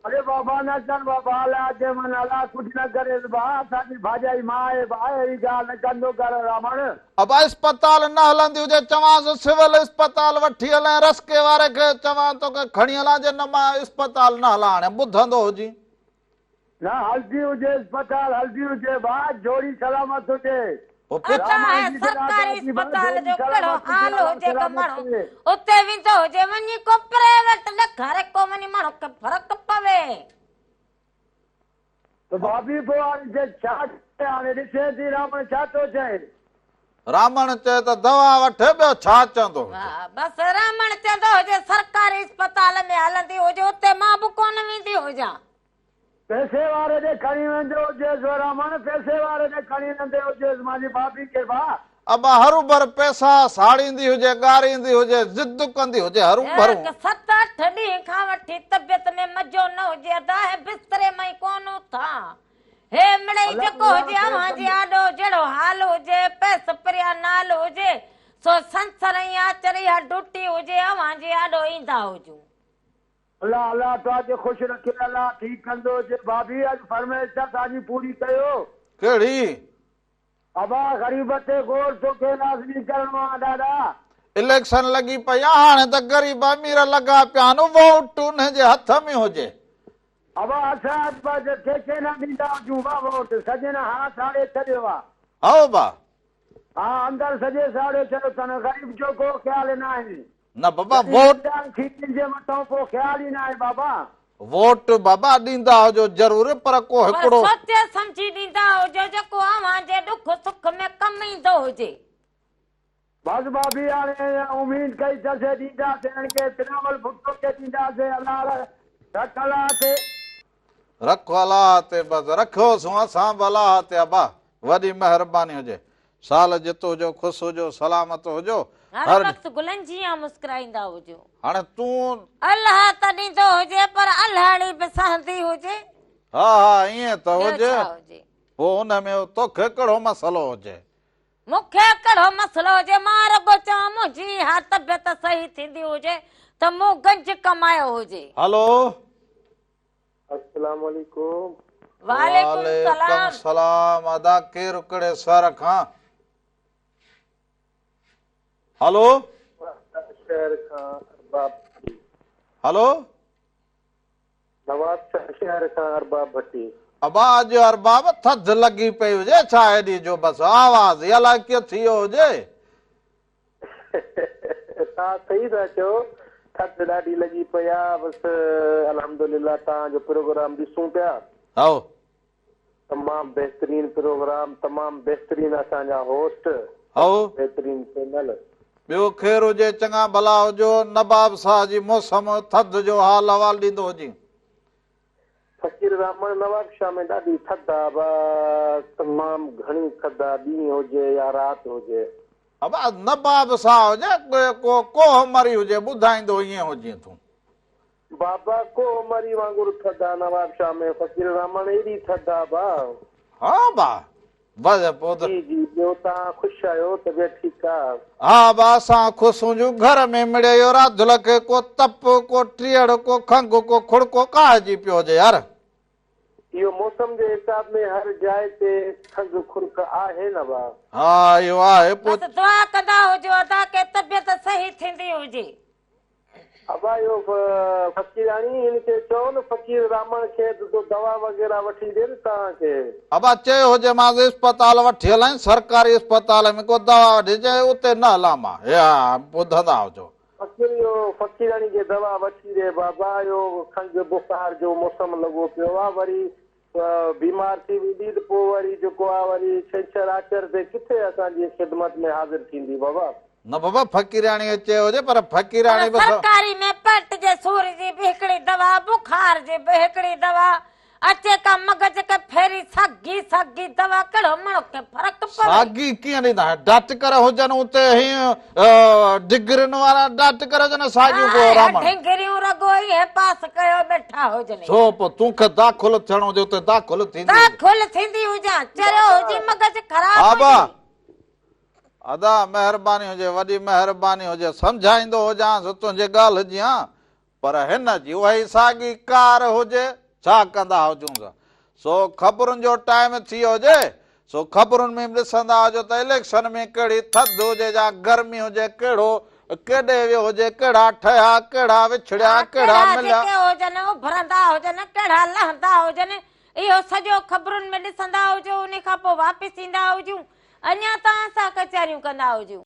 اڙي بابا نه ڪر بابا الاء جي من الاء ڪجهه نه ڪريس ڀاء اسان جي ڀاڄائي ماء آهي ڀاء اهڙي ڳالهه نه ڪندو ڪر رامڻ. ابا اسپتال نه هلندي هجي چوانس سول اسپتال وٺي هلين رسڪي واري کي چوان توکي کڻي هلان جي نه مان اسپتال نه هلان هاڻي ٻڌندو هجين. نه هلندي هجي اسپتال هلندي هجي ڀاء جوڙي سلامت هجي. ادا هي سرڪاري اسپتال جو ڪهڙو حال هجي ڪو ماڻهو اتي ويندو هجي وڃي ڪو پرائيويٽ ڏيکاري ڪو وڃي ماڻهو کي فرق پوي. ته ڀاڀي پوء هاڻي چئي ڇا چئي هاڻي ڏسين ٿي رامڻ ڇا ٿو چئي. رامڻ چئي ته دوا وٺ ٻيو ڇا چوندو هجي. بس رامڻ چوندو هجي سرڪاري اسپتال ۾ هلندي هجي اتي مان به ڪونه ويندي هجان. پئسي واري ڏي کڻي ويندي هجيس او رامڻ پئسي واري ڏي کڻي ويندي هجيس مانجي ڀاڀي کي ڀاء. ابا هروڀر پئسا ساڙيندي هجي ڳاريندي هجي ضد ڪندي هجي هروڀرو. هڪ ست اٺ ڏينهن کان وٺي طبيعت ۾ مزو نه هجي ادا هي بستري مان ئي ڪونه اٿان هي مڙئي جيڪو هجي اوهان جي آڏو جهڙو حال هجي پئس پريان نال هجي سو سنسر ۽ آچر اها ڊوٽي هجي اوهان جي آڏو ايندا هجون. الله الله توهان کي خوش رکي الله ٺيڪ ڪندو جي ڀاڀي اڄ فرمائش ته اسان جي پوري ڪيو. ڪهڙي؟ ابا غريب تي غور توکي لازمي ڪرڻو آ ڏاڏا. اليڪشن لڳي پئي آ هاڻي ته غريب امير لڳا پيا آهن ووٽ انهن جي هٿ ۾ هجي. ابا اسان اڄ ڪنهن کي نه ڏيندا هجون وا ووٽ سڄڻ ها ساڙي ڇڏيو آ. هائو با. ها اندر سڄي ساڙي ڇڏيو اٿن غريب جو ڪو خيال ناهي. نه بابا ووٽ. کيتين جي مٿئون ڪو خيال ئي ناهي بابا. ووٽ بابا ڏيندا هجو ضرور پر ڪو هڪڙو. پر سوچي سمجهي ڏيندا هجو جيڪو اوهان جي ڏک سک ۾ ڪم ايندو هجي. بس ڀاڀي هاڻي اميد ڪئي اٿسي ڏينداسين هن کي بلاول ڀٽو کي ڏينداسين الله رک الله تي. رک الله تي بس رکيوسون اسان به الله تي ابا وڏي مهرباني هجي شال جت هجو خوش هجو سلامت هجو هر وقت گلن جيان مسڪرائيندا هجو. هاڻي تون. الله ته ڏيندو هجي پر الهاڻي به سهندي هجي. ها ها ائين ته هجي پوء ان ۾ توکي ڪهڙو مسئلو هجي. مون کي ڪهڙو مسئلو هجي، مان رڳو چوان منهنجي اها طبيعت صحيح ٿيندي هجي ته مون گنج ڪمايو هجي. هلو. السلام عليڪم. وعليڪم السلام سلام ادا ڪير ڪهڙي شهر کان. هلو. شهر کان ارباب ڀٽي. هلو. نواب شاهه شهر کان ارباب ڀٽي. ابا اڄ ارباب ٿڌ لڳي پئي هجي ڇا ايڏي جو بس آواز ئي الائي ڪيئن ٿي ويو هجي. توهان صحيح ٿا چئو ٿڌ ڏاڍي لڳي پئي آ بس الحمدلله توهان جو پروگرام ڏسون پيا. هائو. تمام بهترين پروگرام تمام بهترين اسان جا هوسٽ هائو. بهترين چينل. ٻيو خير هجي چڱا ڀلا هجو نواب شاهه جي موسم ٿڌ جو حال احوال ڏيندو هجين. فقير رحمڻ نواب شاهه ۾ ڏاڍي ٿڌ آ با تمام گهڻي ٿڌ آ ڏينهن هجي يا رات هجي. ابا نباب ساهه هجي ڪو ڪوهه مري هجي ٻڌائيندو ائين هجين تون. بابا ڪوهه مري وانگر ٿڌ آ نوابشاهه ۾ فقير رامڻ ايڏي ٿڌ آ با. ها با بس پوء ته. جي جي ٻيو توهان خوش آهيو طبيعت ٺيڪ آ. ها با اسان خوش هجون گهر ۾ مڙئي راڌل کي ڪو تپ ڪو ٽيئڙ ڪو کنگهه ڪو کڙڪو ڪاهجي پيو هجي يار. اهو موسم جي حساب ۾ هر جاء تي کنگهه کڙڪ آهي نه ڀاء. ها اهو آهي پوء. بس دعا ڪندا هجو ادا ڪي طبيعت صحيح ٿيندي هجي. ابا اهو فقيراڻي هن کي چئو نه فقير رامڻ کي ته تو دوا وغيره وٺي ڏي نه توهان کي. ابا چيو هجي مانس اسپتال وٺي هلائين سرڪاري اسپتال ۾ ڪو دوا وٺي چئي اتي نه هلان مان هي ها ٻڌندا هجو. فقير اهو فقيراڻي کي دوا وٺي ڏي بابا اهو کنگهه بخار جو موسم لڳو پيو آ وري بيمار ٿي ويندي ته پوء وري جيڪو آ وري ڇنڇر آچر تي ڪٿي اسان جي خدمت ۾ حاضر ٿيندي بابا. نه بابا فقيرياڻي کي چيو هجي پر فقيرياڻي پر به. سرڪاري ۾ پيٽ جي سور جي به هڪڙي دوا بخار جي به هڪڙي دوا اچي ڪا مغز کي ڦيري ساڳي ساڳي دوا ڪهڙو ماڻهو کي فرق پوي. ساڳي ڪيئن ڏيندا ڊاٽڪر هجن اتي هي ڊگرين وارا ڊاٽڪر هجن ساڳيون پوء رامڻ. ڍنگريون رڳو اهي پاس ڪيو ويٺا هجن. ڇو پوء تون کي داخل ٿيڻو هجي اتي داخل ٿيندي هجي. داخل ٿيندي هجان چريو هجي مغز خراب ها با هجي. ادا مهرباني هجي وڏي مهرباني هجي سمجهائيندو هجانس تنهنجي ڳالهه جيان پر هن جي اها ئي ساڳي ڪار هجي، ڇا ڪندا هجونس؟ سو خبرن جو ٽائيم ٿي هجي، سو خبرن ۾ به ڏسندا هجو ته اليڪشن ۾ ڪهڙي ٿڌ هجي يا گرمي هجي، ڪهڙو ڪيڏي ويو هجي، ڪهڙا ٺهيا، ڪهڙا وڇڙيا، ها، ڪهڙا ڪهڙا مليا. جيڪي هجن، اڀرندا هجن، ڪهڙا لهندا هجن، اهو سڄو خبرن ۾ ڏسندا هجو، انهي کان پوء واپس ايندا هجون، اڃا توهان سان ڪچهريون ڪندا هجون.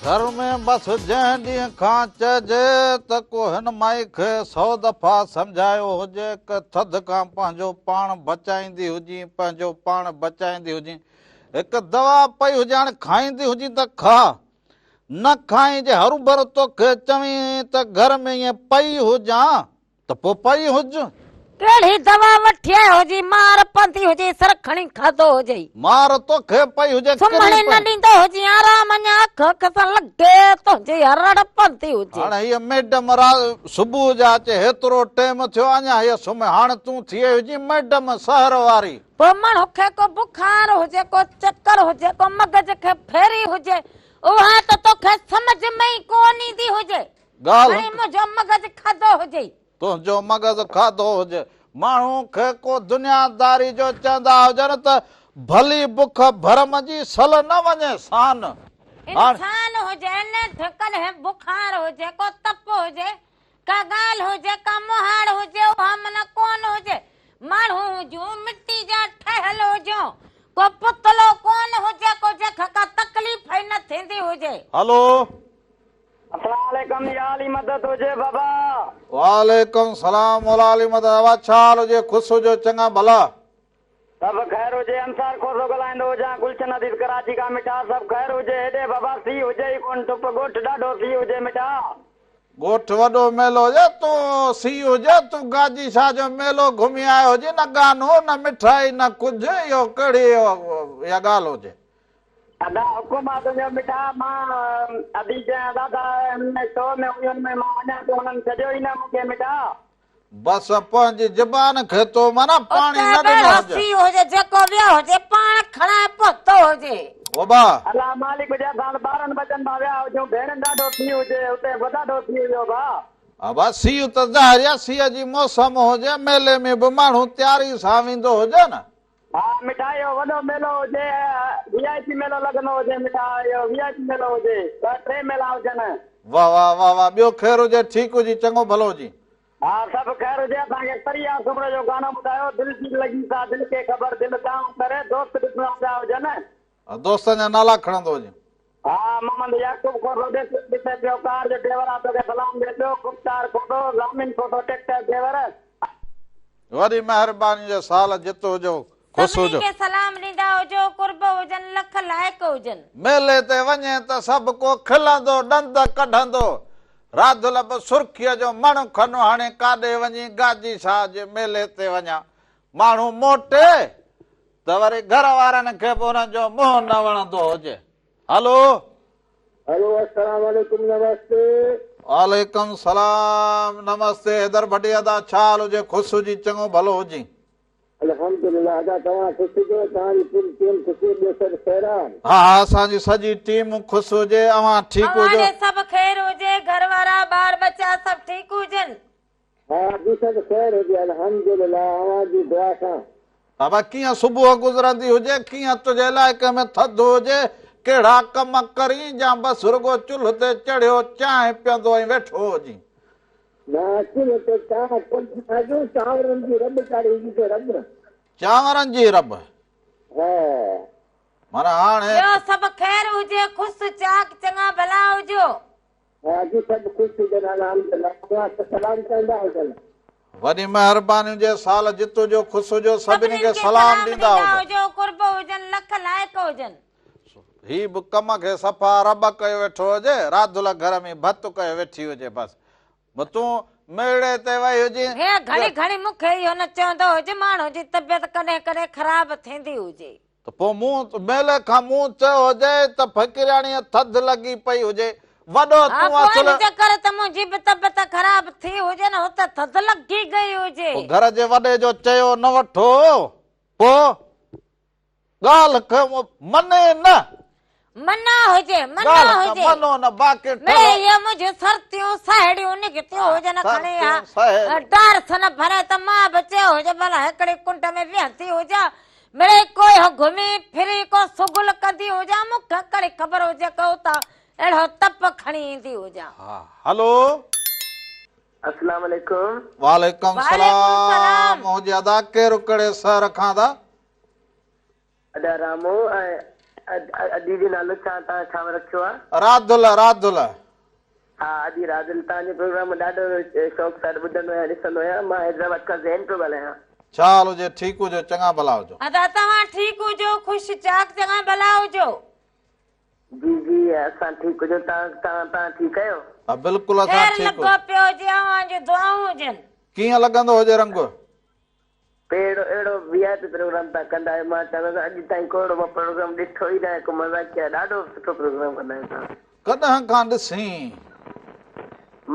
گهر ۾ بس جنهن ڏينهن کان چئجي ته ڪو هن مائي کي سئو دفعا سمجهايو هجي ڪه ٿڌ کان پنهنجو پاڻ بچائيندي هجين پنهنجو پاڻ بچائيندي هجين هڪ دوا پئي هجي هاڻي کائيندي هجين ته کاء نه کائين جي هروڀرو توکي چوين ته گهر ۾ ائين پئي هجان ته پوء پئي هج. ڪهڙي دوا وٺي آيو هجين، مار پوندي هجي، سر کڻي کاڌو هجئي. مار توکي پئي هجي، ڪري سمهڻ ئي نه پئي. ڏيندو هجين، آرام اڃا اک اک سان لڳي، تنهنجي اها رڙ پوندي هجي. هاڻ هيء ميڊم را صبح جا اچي هيترو ٽيم ٿيو اڃا هيء سمهي، هاڻ تون ٿي آئي هجين ميڊم سحر واري. پوء ماڻهو کي ڪو بخار هجي، ڪو چڪر هجي، ڪو مغز کي ڦيري هجي، اها ته توکي سمجهه ۾ ئي ڪونه ايندي هجي. ڳالهه کڻي منهنجو مغز کاڌو هجئي. تنهنجو مغز کاڌو هجي. ماڻهو کي ڪو دنياداري جو چوندا هجن ته ڀلي بک ڀرم جي سل نه وڃي سان. هاڻ. انسان هجي نيٺ ڪڏهن بخار هجي ڪو تپ هجي ڪا ڳالهه هجي ڪا مهاڙ هجي اها معنيٰ ڪونه هجي. ماڻهو هجون مٽي جا ٺهيل هجون ڪو پتلو ڪونه هجي ڪو جنهن کي ڪا تڪليف ئي نه ٿيندي هجي. هلو. اسلام عليڪم يا علي مدد هجي بابا. وعليڪم سلام مولا علي مدد اوهان ڇا حال هجي خوش هجو چڱا ڀلا. سڀ خير هجي انصار کوسو ڳالهائيندو هجان گلشن حديث ڪراچي کان مٺا سڀ خير هجي هيڏي بابا سي هجي ئي ڪون ٽپ ڳوٺ ڏاڍو سي هجي مٺا. ڳوٺ وڏو ميلو هجي تون سي هجي تون گاجي شاهه جو ميلو گهمي آيو هجين نه گانو نه مٺائي نه ڪجهه اهو ڪهڙي اها ڳالهه هجي. ادا حڪم آ تنهنجو مٺا مان ادي چيان دادا هن شو ۾ هئي ان ۾ مان وڃان ٿو انهن ڇڏيو ئي نه مون کي مٺا. بس پنهنجي زبان کي تو معنيٰ پاڻي اتي نه ڏنو ٻيڙو هجي. سي هجي جيڪو ويو هجي پاڻ کڻائي پهتو هجي. وبا. الله مالڪ هجي اسان ته ٻارن ٻچن سان ويا هجون ڀيڻ ڏاڍو سيء هجي اتي به ڏاڍو سيء هيو ڀا. ابا سيء ته ظاهر آ سيء جي موسم هجي ميلي ۾ به ماڻهو تياري سان ويندو هجي نه. ها مٺا اهو وڏو ميلو هجي وي آء پي ميلو لڳندو هجي مٺا اهو وي آء پي ميلو هجي ٻه ٽي ميلا هجن. واه واه واه واه ٻيو خير هجي ٺيڪ هجي چڱو ڀلو هجي. ها سڀ خير هجي اسان کي پري آ سومرو جو گانو ٻڌايو دل جي لڳي سا دل کي خبر دل دانهون ڪري دوست ڏسڻا پيا هجن. دوستن جا نالا کڻندو هجي. ها محمد يعقوب کوسو ڏس ڏسي پيو ڪار جو ڊريور آ توکي سلام ڏي پيو گفتار کوسو ضامن کوسو ٽيڪٽر ڊريور. وڏي مهرباني جو سال جت هجو خوش سڀني هجو. کي سلام ڏيندا هجو، قرب هجن، لک لائق هجن. ميلي تي وڃين ته سڀ ڪو کلندو، ڏند ڪڍندو. راڌل به سرخيء جو مڻ کن هڻي ڪاڏي وڃي گاجي شاهه جي ميلي تي وڃان. ماڻهو موٽي ته وري گهر وارن کي به انهن جو منهن نه وڻندو هجي. هلو. هلو السلام عليڪم نمستي. وعليڪم سلام نمستي حيدر ڀٽي ادا ڇا حال هجي خوش هجين چڱو ڀلو هجين. الحمدلله ادا توهان خوش هجو توهان جي پوري ٽيم خوش هجي ٻيو سڀ خير آ. ها ها اسان جي سڄي ٽيم خوش هجي اوهان ٺيڪ اوهان هجو. ڏي سڀ خير هجي گهر وارا ٻار ٻچا سڀ ٺيڪ هجن. ها جي سڀ خير هجي الحمدلله اوهان جي دعا سان. بابا ڪيئن صبح گذرندي هجي ڪيئن تنهنجي علائقي ۾ ٿڌ هجي ڪهڙا ڪم ڪرين يا بس رڳو چلهه تي چڙهيو چانهه پيئندو ۽ ويٺو هجين. نه چلهه تي چانهه ڪونه ٺاهجون چانورن جي رٻ چاڙهي هجي ته رٻ. چانورن جي رٻ. ها. معنيٰ هاڻي. ٻيو سڀ خير هجي خوش چاڪ چڱا ڀلا هجو. جي سڀ خوش هجن الحمدلله اوهان کي سلام چوندا هجن. وڏي مهرباني هجي سال جت هجو خوش هجو سڀني کي سلام ڏيندا هجو. قرب هجن لک لائق هجن. هي به ڪم کي صفا رٻ ڪيو ويٺو هجي راڌل گهر ۾ ڀت ڪيو ويٺي هجي بس تون ميڙي تي وئي هجين. هيء گهڙي گهڙي مون کي اهو نه چوندو هجي ماڻهو جي طبيعت ڪڏهن ڪڏهن خراب ٿيندي هجي. ته پوء مون ميلي کان مون چيو هجي ته فقيرياڻيء ٿڌ لڳي پئي هجي، وڏو ها تون پوء اصل. ان جي ڪري ته منهنجي به طبيعت خراب ٿي هجي نه هت ٿڌ لڳي گئي هجي. پوء گهر جي وڏي جو چيو نه وٺو، پوء ڳالهه کي مني نه. منا هجي، منا ڳالهه ته هجي. منو نه باقي ٺلهو. مڙئي اهي منهنجون سرتيون ساهيڙيون نڪتيون هجن کڻي ها ڊارسن ڀري ته مان به چيو هجي ڀلا هڪڙي ڪنڊ ۾ ويهندي هجان مڙئي ڪوئي گهمي ڦري ڪو شغل ڪندي هجان مون کي ڪهڙي خبر هجي ڪو اتان اهڙو تپ کڻي ايندي هجان. ها هلو. السلام عليڪم. وعليڪم سلام هجي ادا ڪير ڪهڙي شهر کان ادا. ادا رامو ۽ ادي جو نالو ڇا توهان ڇا رکيو آ. راڌل راڌل. ها ادي راڌل توهان جو پروگرام ڏاڍو شوق سان ٻڌندو آهيان ڏسندو آهيان مان حيدرآباد کان زين پيو ڳالهايان. ڇا حال هجي ٺيڪ هجو چڱا ڀلا هجو. ادا توهان ٺيڪ هجو خوش چاڪ چڱا ڀلا هجو. جي جي اسان ٺيڪ هجون توهان توهان توهان ٺيڪ آهيو. ها بلڪل اسان خير ٺيڪ لڳو پيو هجي اوهان جون دعائون هجن. ڪيئن لڳندو هجي رنگ. پي اهڙو اهڙو وي آء پي پروگرام تان ڪندا آهيو مان چوان ٿو اڄ تائين ڪو اهڙو مان پروگرام ڏٺو ئي ناهي ڪو مذاقيه ڏاڍو سٺو پروگرام ڪندا آهيو تان. ڪڏهن کان ڏسين؟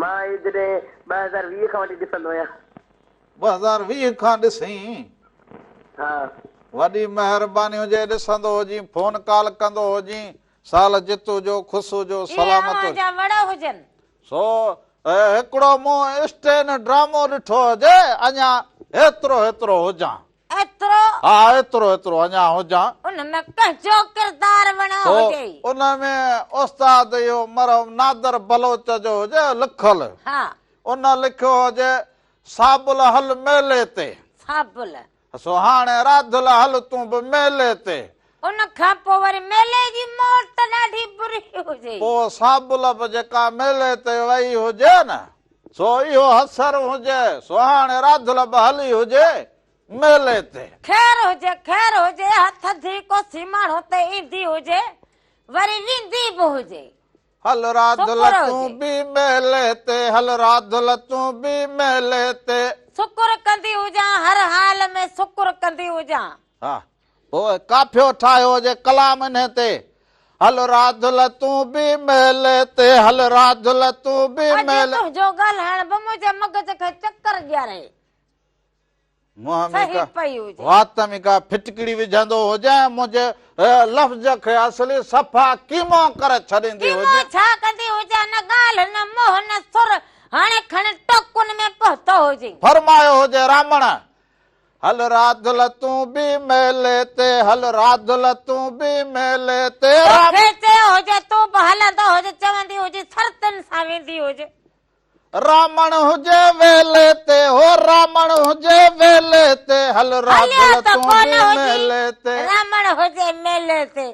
مان اهي جڏهن 2020 کان وٺي ڏسندو آهيان. 2020 کان ڏسين؟ ها. وڏي مهرباني هجي ڏسندو هجين فون ڪال ڪندو هجين سال جت هجو خوش هجو اهي سلامت اوهان هجو. جا وڙ هجن. سو هڪڙو مون اسٽين ڊرامو ڏٺو هجي اڃا هيترو هيترو هجان. ايترو؟ ها ايترو ايترو اڃا هجان. ان ۾ ڪنهن جو ڪردار وڻيو سو هجي؟ ان ۾ استاد اهو مرحوم نادر بلوچ جو هجي لکل. ها. ان لکيو هجي صابل هل ميلي تي. صابل. سو هاڻي راڌل هل تون به ميلي تي. ان کان پوء وري ميلي جي موٽ ڏاڍي بري هجي. پوء صابل به جيڪا ميلي تي وئي هجي نه، سو اهو حسر هجي، سو هاڻي راڌل به هلي هجي ميلي تي. خير هجي، خير هجي، اها ٿڌي ڪوسي ماڻهو تي ايندي هجي، وري ويندي به هجي. هل راڌل تون به ميلي تي، هل راڌل تون به ميلي تي. شڪر ڪندي هجان هر حال ۾ شڪر ڪندي هجان. ها پوء قافيو ٺاهيو هجي ڪلام انهي تي، هل راڌل تون به ميلي تي، هل راڌل تون به ميلي. اڄ تنهنجو ڳالهائڻ به منهنجي مغز کي چڪر ڏياري. منهن ۾ ڪا وات ۾ ڪا ڦٽڪڙي وجهندو هجين منهنجي لفظ کي اصلي صفا قيمو ڪري ڇڏيندي هجين. قيمو ڇا ڪندي هجان نه ڳالهه نه منهن نه سر هاڻي کڻي ٽوڪن ۾ پهتو هجين. فرمايو هجي رامڻ هل راڌل تون به ميلي تي هل راڌل تون به ميلي تي. توکي چيو هجي تون به هلندو هج چوندي هجي سرتين سان ويندي هج. رامڻ هجي ويلي تي هو رامڻ هجي ويلي تي هل راڌل تون به ميلي تي. رامڻ هجي ميلي تي.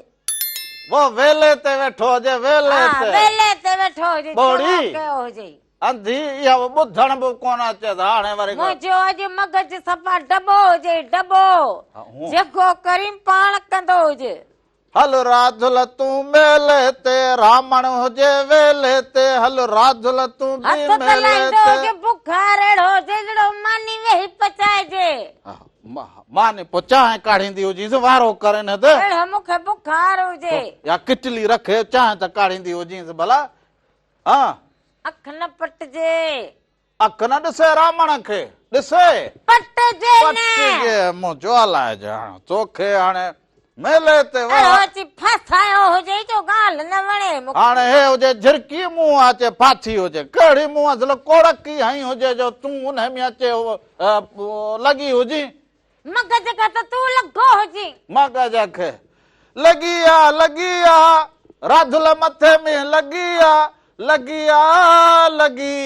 وو ويلي تي ويٺو هجي ويلي تي. ويلي تي ويٺو هجي ٻوڙي. ڪيو هجي. انڌي اها به ٻڌڻ به ڪونه اچيس هاڻي وري. منهنجو اڄ مغز صفا ڊٻو هجي ڊٻو، جيڪو ڪريم پاڻ ڪندو هجي. هل راڌل تون ميلي تي، رامڻ هجي ويلي تي، هل راڌل تون به هٿ ته ميلي لائيندو تي. هجي، بخار اهڙو هجي جهڙو ماني ويهي پچائجي. ماني پوء چانهه ڪاڙهيندي هجيس، وارو ڪرين ته. اهڙو مون کي بخار هجي. يا ڪٽلي رکي چانهه ته ڪاڙهيندي هجيس ڀلا. ها. اک نه پٽجي. اک نه ڏسي رامڻ کي، ڏسي. پٽجي نه. پٽجي منهنجو الائجي هاڻ توکي هاڻي ميلي تي وهه. اهڙو اچي ڦاسايو هجي جو ڳالهه نه وڻي مون کي. هاڻي هي هجي جهرڪي منهن اچي ڦاٿي هجي، ڪهڙي منهن اصل ڪوڙڪي هنئي هجي جو تون انهي ۾ اچي لڳي هجين. مغز کي ته تون لڳو هجين. مغز کي لڳي آ لڳي آ راڌل مٿي ۾ لڳي آ لڳي آ لڳي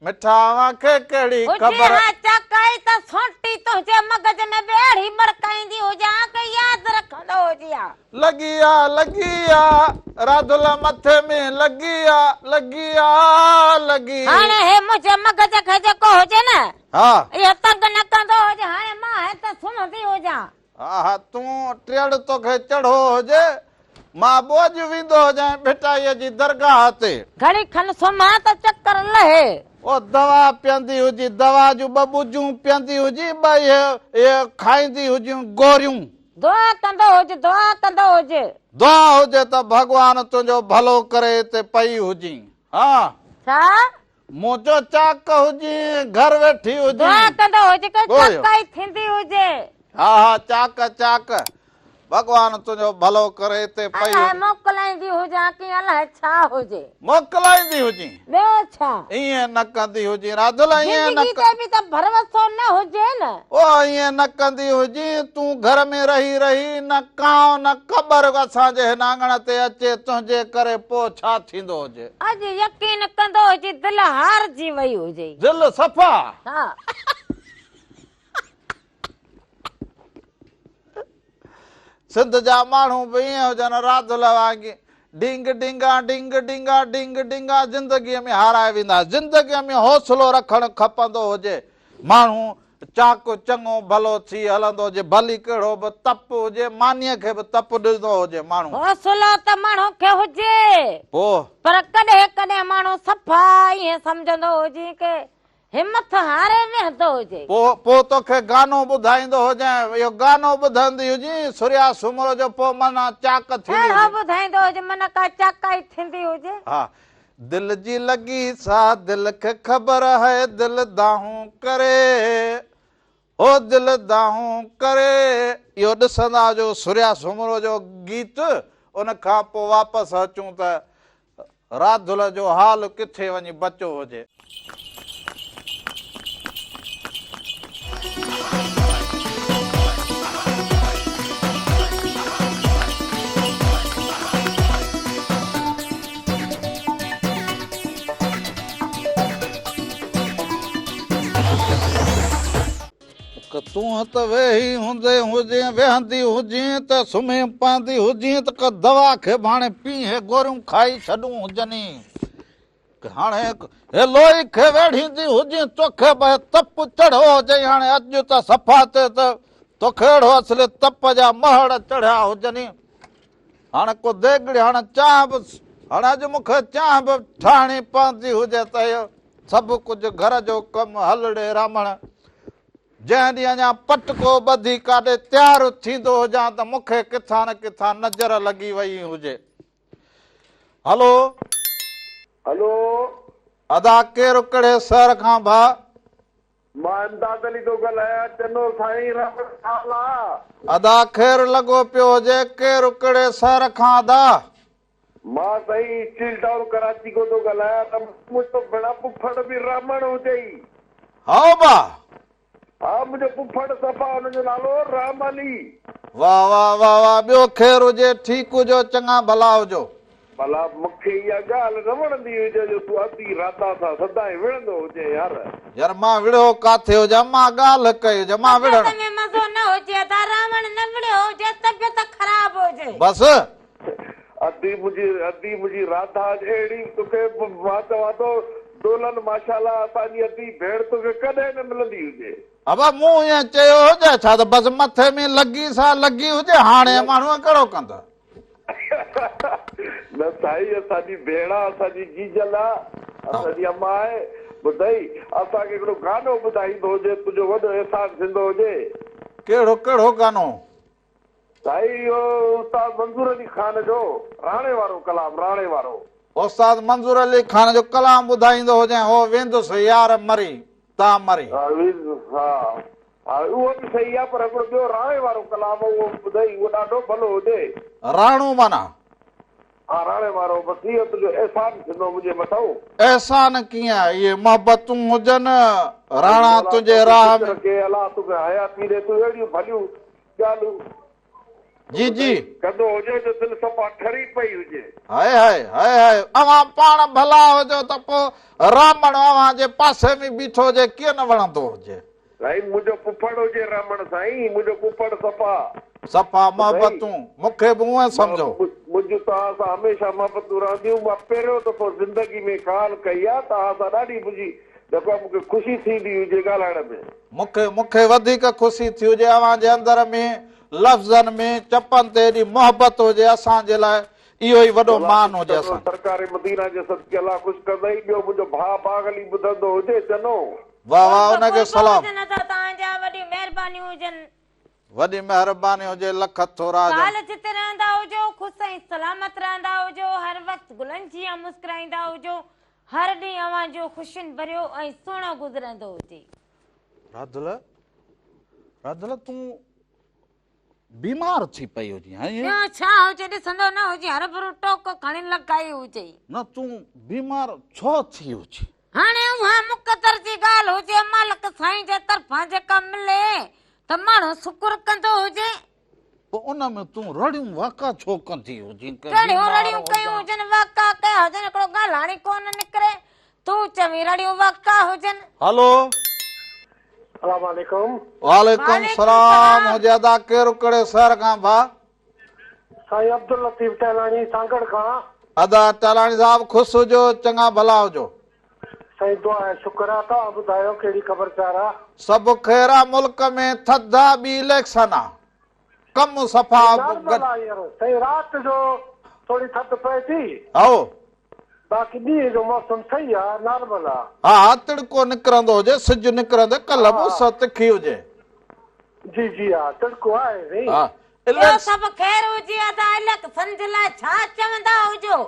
مٺا اوهان کي ڪهڙي خبر. هجي ها چاڪائي ته سونٽي تنهنجي مغز ۾ به اهڙي ٻڙڪائيندي هجان ها ڪي ياد رکندو هجين ها. لڳي آ لڳي آ راڌل مٿي ۾ لڳي آ لڳي آ لڳي. هاڻي هي منهنجي مغز کي جيڪو هجي نه. ها. اهو تنگ نه ڪندو هجي، هاڻي مان هت سمهندي هجان. ها ها تون ٽيڙ توکي چڙهو هجي، مان به اڄ ويندو هجانء ڀٽائيء جي درگاهه تي. گهڙي کن سمهان ته چڪر لهي. او دوا پيئندي هجي، دوا جون ٻه ٻجون پيئندي هجي، ٻه اهي کائيندي هجيون گوريون. دعا ڪندو هج، دعا ڪندو هج. دعا هجي ته ڀڳوان تنهنجو ڀلو ڪري هتي پئي هجين. ها. ڇا؟ منهنجو چاڪ هجين، گهر ويٺي هجين. دعا ڪندو هج ڪي چاڪائي ٿيندي هجي. ها ها چاڪ چاڪ، ڀڳوان تنهنجو ڀلو ڪري هتي پئي الائي موڪلائيندي هجان ڪي الائي ڇا هجي. موڪلائيندي هجين. ٻيو ڇا. ائين نه ڪندي هجين راڌل ائين نه. زندگي تي به ته ڀروسو نه هجي نه. او ائين نه ڪندي هجين، تون گهر ۾ رهي رهي نه ڪانء نه ڪٻر اسان جي هن اڱڻ تي اچي تنهنجي ڪري پوء ڇا ٿيندو هجي. اڄ يقين ڪندو هجي دل هارجي وئي هجي. دل صفا. ها. سنڌ جا ماڻهو به ائين هجن راڌل وانگي ڊينگ ڊينگا ڊينگ ڊينگا ڊينگ ڊينگا زندگيء ۾ هارائي ويندا. زندگيء ۾ حوصلو رکڻ کپندو هجي. ماڻهو چاڪ چڱو ڀلو ٿي هلندو هجي، ڀلي ڪهڙو به تپ هجي، مانيء کي به تپ ڏيندو هجي ماڻهو. حوصلو ته ماڻهو کي هجي، پوء؟ پر ڪڏهن ڪڏهن ماڻهو صفا ائين سمجهندو هجي ڪي همٿ هاري ويهندو هجي. پوء پوء توکي گانو ٻڌائيندو هجين، اهو گانو ٻڌندي هجين سريا سومرو جو پوء معنيٰ چاڪ ٿيندي اهڙو هجي. ٻڌائيندو هجي معنيٰ ڪا چاڪائي ٿيندي هجي. ها دل جي لڳي سا دل کي خبر هي دل دانهون ڪري هو دل دانهون ڪري اهو ڏسندا جو سريا سومرو جو گيت ان کان پوء واپس اچون ته راڌل جو حال ڪٿي وڃي بچو هجي. تون ته ويهي هوندي هجين، ويهندي هجين ته سمهي پوندي هجين ته ڪا دوا کي به هاڻي پيهي گوريون کائي ڇڏون هجني. هاڻي هي لوئي کي ويڙهيندي هجين توکي به تپ چڙهيو هجئي هاڻي اڄ ته صفا تي ته توکي اهڙو اصلي تپ جا مهڙ چڙهيا هجني. هاڻي ڪو ديڳڙي هاڻي چانهه به هاڻي اڄ مون کي چانهه به ٺاهڻي پوندي هجي ته اهو سڀ ڪجهه گهر جو ڪم هلڙي رامڻ جنهن ڏينهن اڃا پٽڪو ٻڌي ڪاڏي تيار ٿيندو هجان ته مون کي ڪٿان نه ڪٿان نظر لڳي وئي هجي. هلو. هلو. ادا ڪير ڪهڙي شهر کان ڀاء. مان امداد علي ٿو ڳالهايان چنو سائين رب حال آ. ادا خير لڳو پيو هجي ڪير ڪهڙي شهر کان ادا. مان سائين اسٽيل ٽائون ڪراچي کان ٿو ڳالهايان ته منهنجو ڀيڻا پڦڙ به رامڻ هجئي. هائو ڀاء. ها منهنجو پڦڙ صفا ان جو نالو رام علي. واه واه واه واه ٻيو خير هجي ٺيڪ هجو چڱا ڀلا هجو. ڀلا مونکي اها ڳالهه نه وڻندي هجي جو تون اڌي راتا سان سدائين وڙهندو هجين يار. يار مان وڙهيو ڪاٿي هجان مان ڳالهه ڪئي هجي مان وڙهڻ. طبيعت ۾ مزو نه هجي ادا راوڻ نه وڙهيو هجي طبيعت خراب هجي. بس. ادي منهنجي ادي منهنجي راڌا اهڙي توکي مان چوان ٿو. دولهن ماشاءالله اسان جي ادي ڀيڻ توکي ڪڏهن نه ملندي هجي. ابا مون ائين چيو هجي ڇا ته بس مٿي ۾ لڳي سا لڳي هجي هاڻي ماڻهو ڪهڙو ڪندو. نه سائين اسان جي ڀيڻ آ اسان جي جيجل آ اسان جي امان آهي ٻڌئي اسان کي هڪڙو گانو ٻڌائيندو هجي تنهنجو وڏو احسان ٿيندو هجي. ڪهڙو ڪهڙو گانو. سائين اهو استاد منظور علي خان جو راڻي وارو ڪلام راڻي وارو. استاد منظور علي خان جو ڪلام ٻڌائيندو هجين هو ويندس يار مري تان مري. ها ها اهو به صحيح آ پر هڪڙو ٻيو راڻي وارو ڪلام اهو به ٻڌائي اهو ڏاڍو ڀلو هجي. راڻو معنيٰ. ها راڻي وارو بس اهو تنهنجو احسان ٿيندو منهنجي مٿئون. احسان ڪيئن اهي محبتون هجن راڻا تنهنجي راهه ۾. رکي الله توکي حياتي ڏي تون اهڙيون ڀليون ڳالهيون جي جي. ڪندو هجي جو دل صفا ٺري پئي هجي. هاء هاء هاء هاء اوهان پاڻ ڀلا هجو ته پوء رامڻ اوهان جي پاسي ۾ بيٺو هجي ڪيئن نه وڻندو هجي. سائين منهنجو پڦڙ هجي رامڻ سائين منهنجو پڦڙ صفا. صفا محبتون مون کي به اونئن سمجهو. منهنجون توهان سان هميشه محبتون رهنديون مان پهريون دفعو زندگي ۾ ڪال ڪئي آ توهان سان ڏاڍي منهنجي جيڪو آ مون کي خوشي ٿيندي هجي ڳالهائڻ ۾. مون کي مون کي وڌيڪ خوشي ٿي هجي اوهان جي اندر ۾ لفظن ۾ چپن تي ايڏي محبت هجي اسان جي لاء اهو ئي وڏو الله مان خوش هجي ڪندو اسان. سرڪار مدينه جي صدقي الله خوش ڪندئي ٻيو منهنجو ڀاء باغ علي ٻڌندو هجي چنو. واه واه قرب ان کي قرب سلام. هجن ادا توهان جا وڏيون مهربانيون هجن. وڏي مهرباني هجي لک ٿورا هجن. سال جتي رهندا هجو خوش ۽ سلامت رهندا هجو هر وقت گلن جيان مسڪرائيندا هجو هر ڏينهن اوهان جو خوشين ڀريو ۽ سهڻو گذرندو هجي. راڌل راڌل تون بيمار ٿي پئي هجين ائين؟ ٻيو ڇا هجي ڏسندو نه هجين هرڀرو ٽوڪ کڻي لڳائي هجئي. نه تون بيمار ڇو ٿي هجين؟ هاڻي اها مقدر جي ڳالهه هجي مالڪ سائين جي طرفان جيڪا ملي ته ماڻهو شڪر ڪندو هجي. پوء ان ۾ تون رڙيون واڪا ڇو ڪندي هجين ڪه ڪهڙيون بيمار رڙيون ڪيون هجان. هجن واڪا ڪيا هجن هڪڙو ڳالهائڻ ئي ڪونه نڪري تون چوين رڙيون واڪا هجن. هلو. سلام عليڪم. وعليڪم وعليڪم سلام سلام. هجي ادا ڪير ڪهڙي شهر کان ڀاء. سائين عبداللطيف ٽهلاڻي سانگهڙ کان. ادا ٽهلاڻي صاحب خوش هجو چڱا ڀلا هجو. سائين دعا ۽ شڪر آ توهان ٻڌايو ڪهڙي خبر چار آ. سڀ خير آ ملڪ ۾ ٿڌ آ ٻي اليڪشن آ ڪم صفا سائين نارمل آ هينئر سائين رات جو ٿوري ٿڌ پئي ٿي. هائو. باقي ڏينهن جو موسم صحيح آ نارمل آ. ها ها تڙڪو نڪرندو هجي سج نڪرندي ڪلهه به اس تکي هجي. جي جي ها تڙڪو آهي سائين. ها ٻيو سڀ خير هجي ادا اليڪشن جي لاء ڇا چوندا هجو.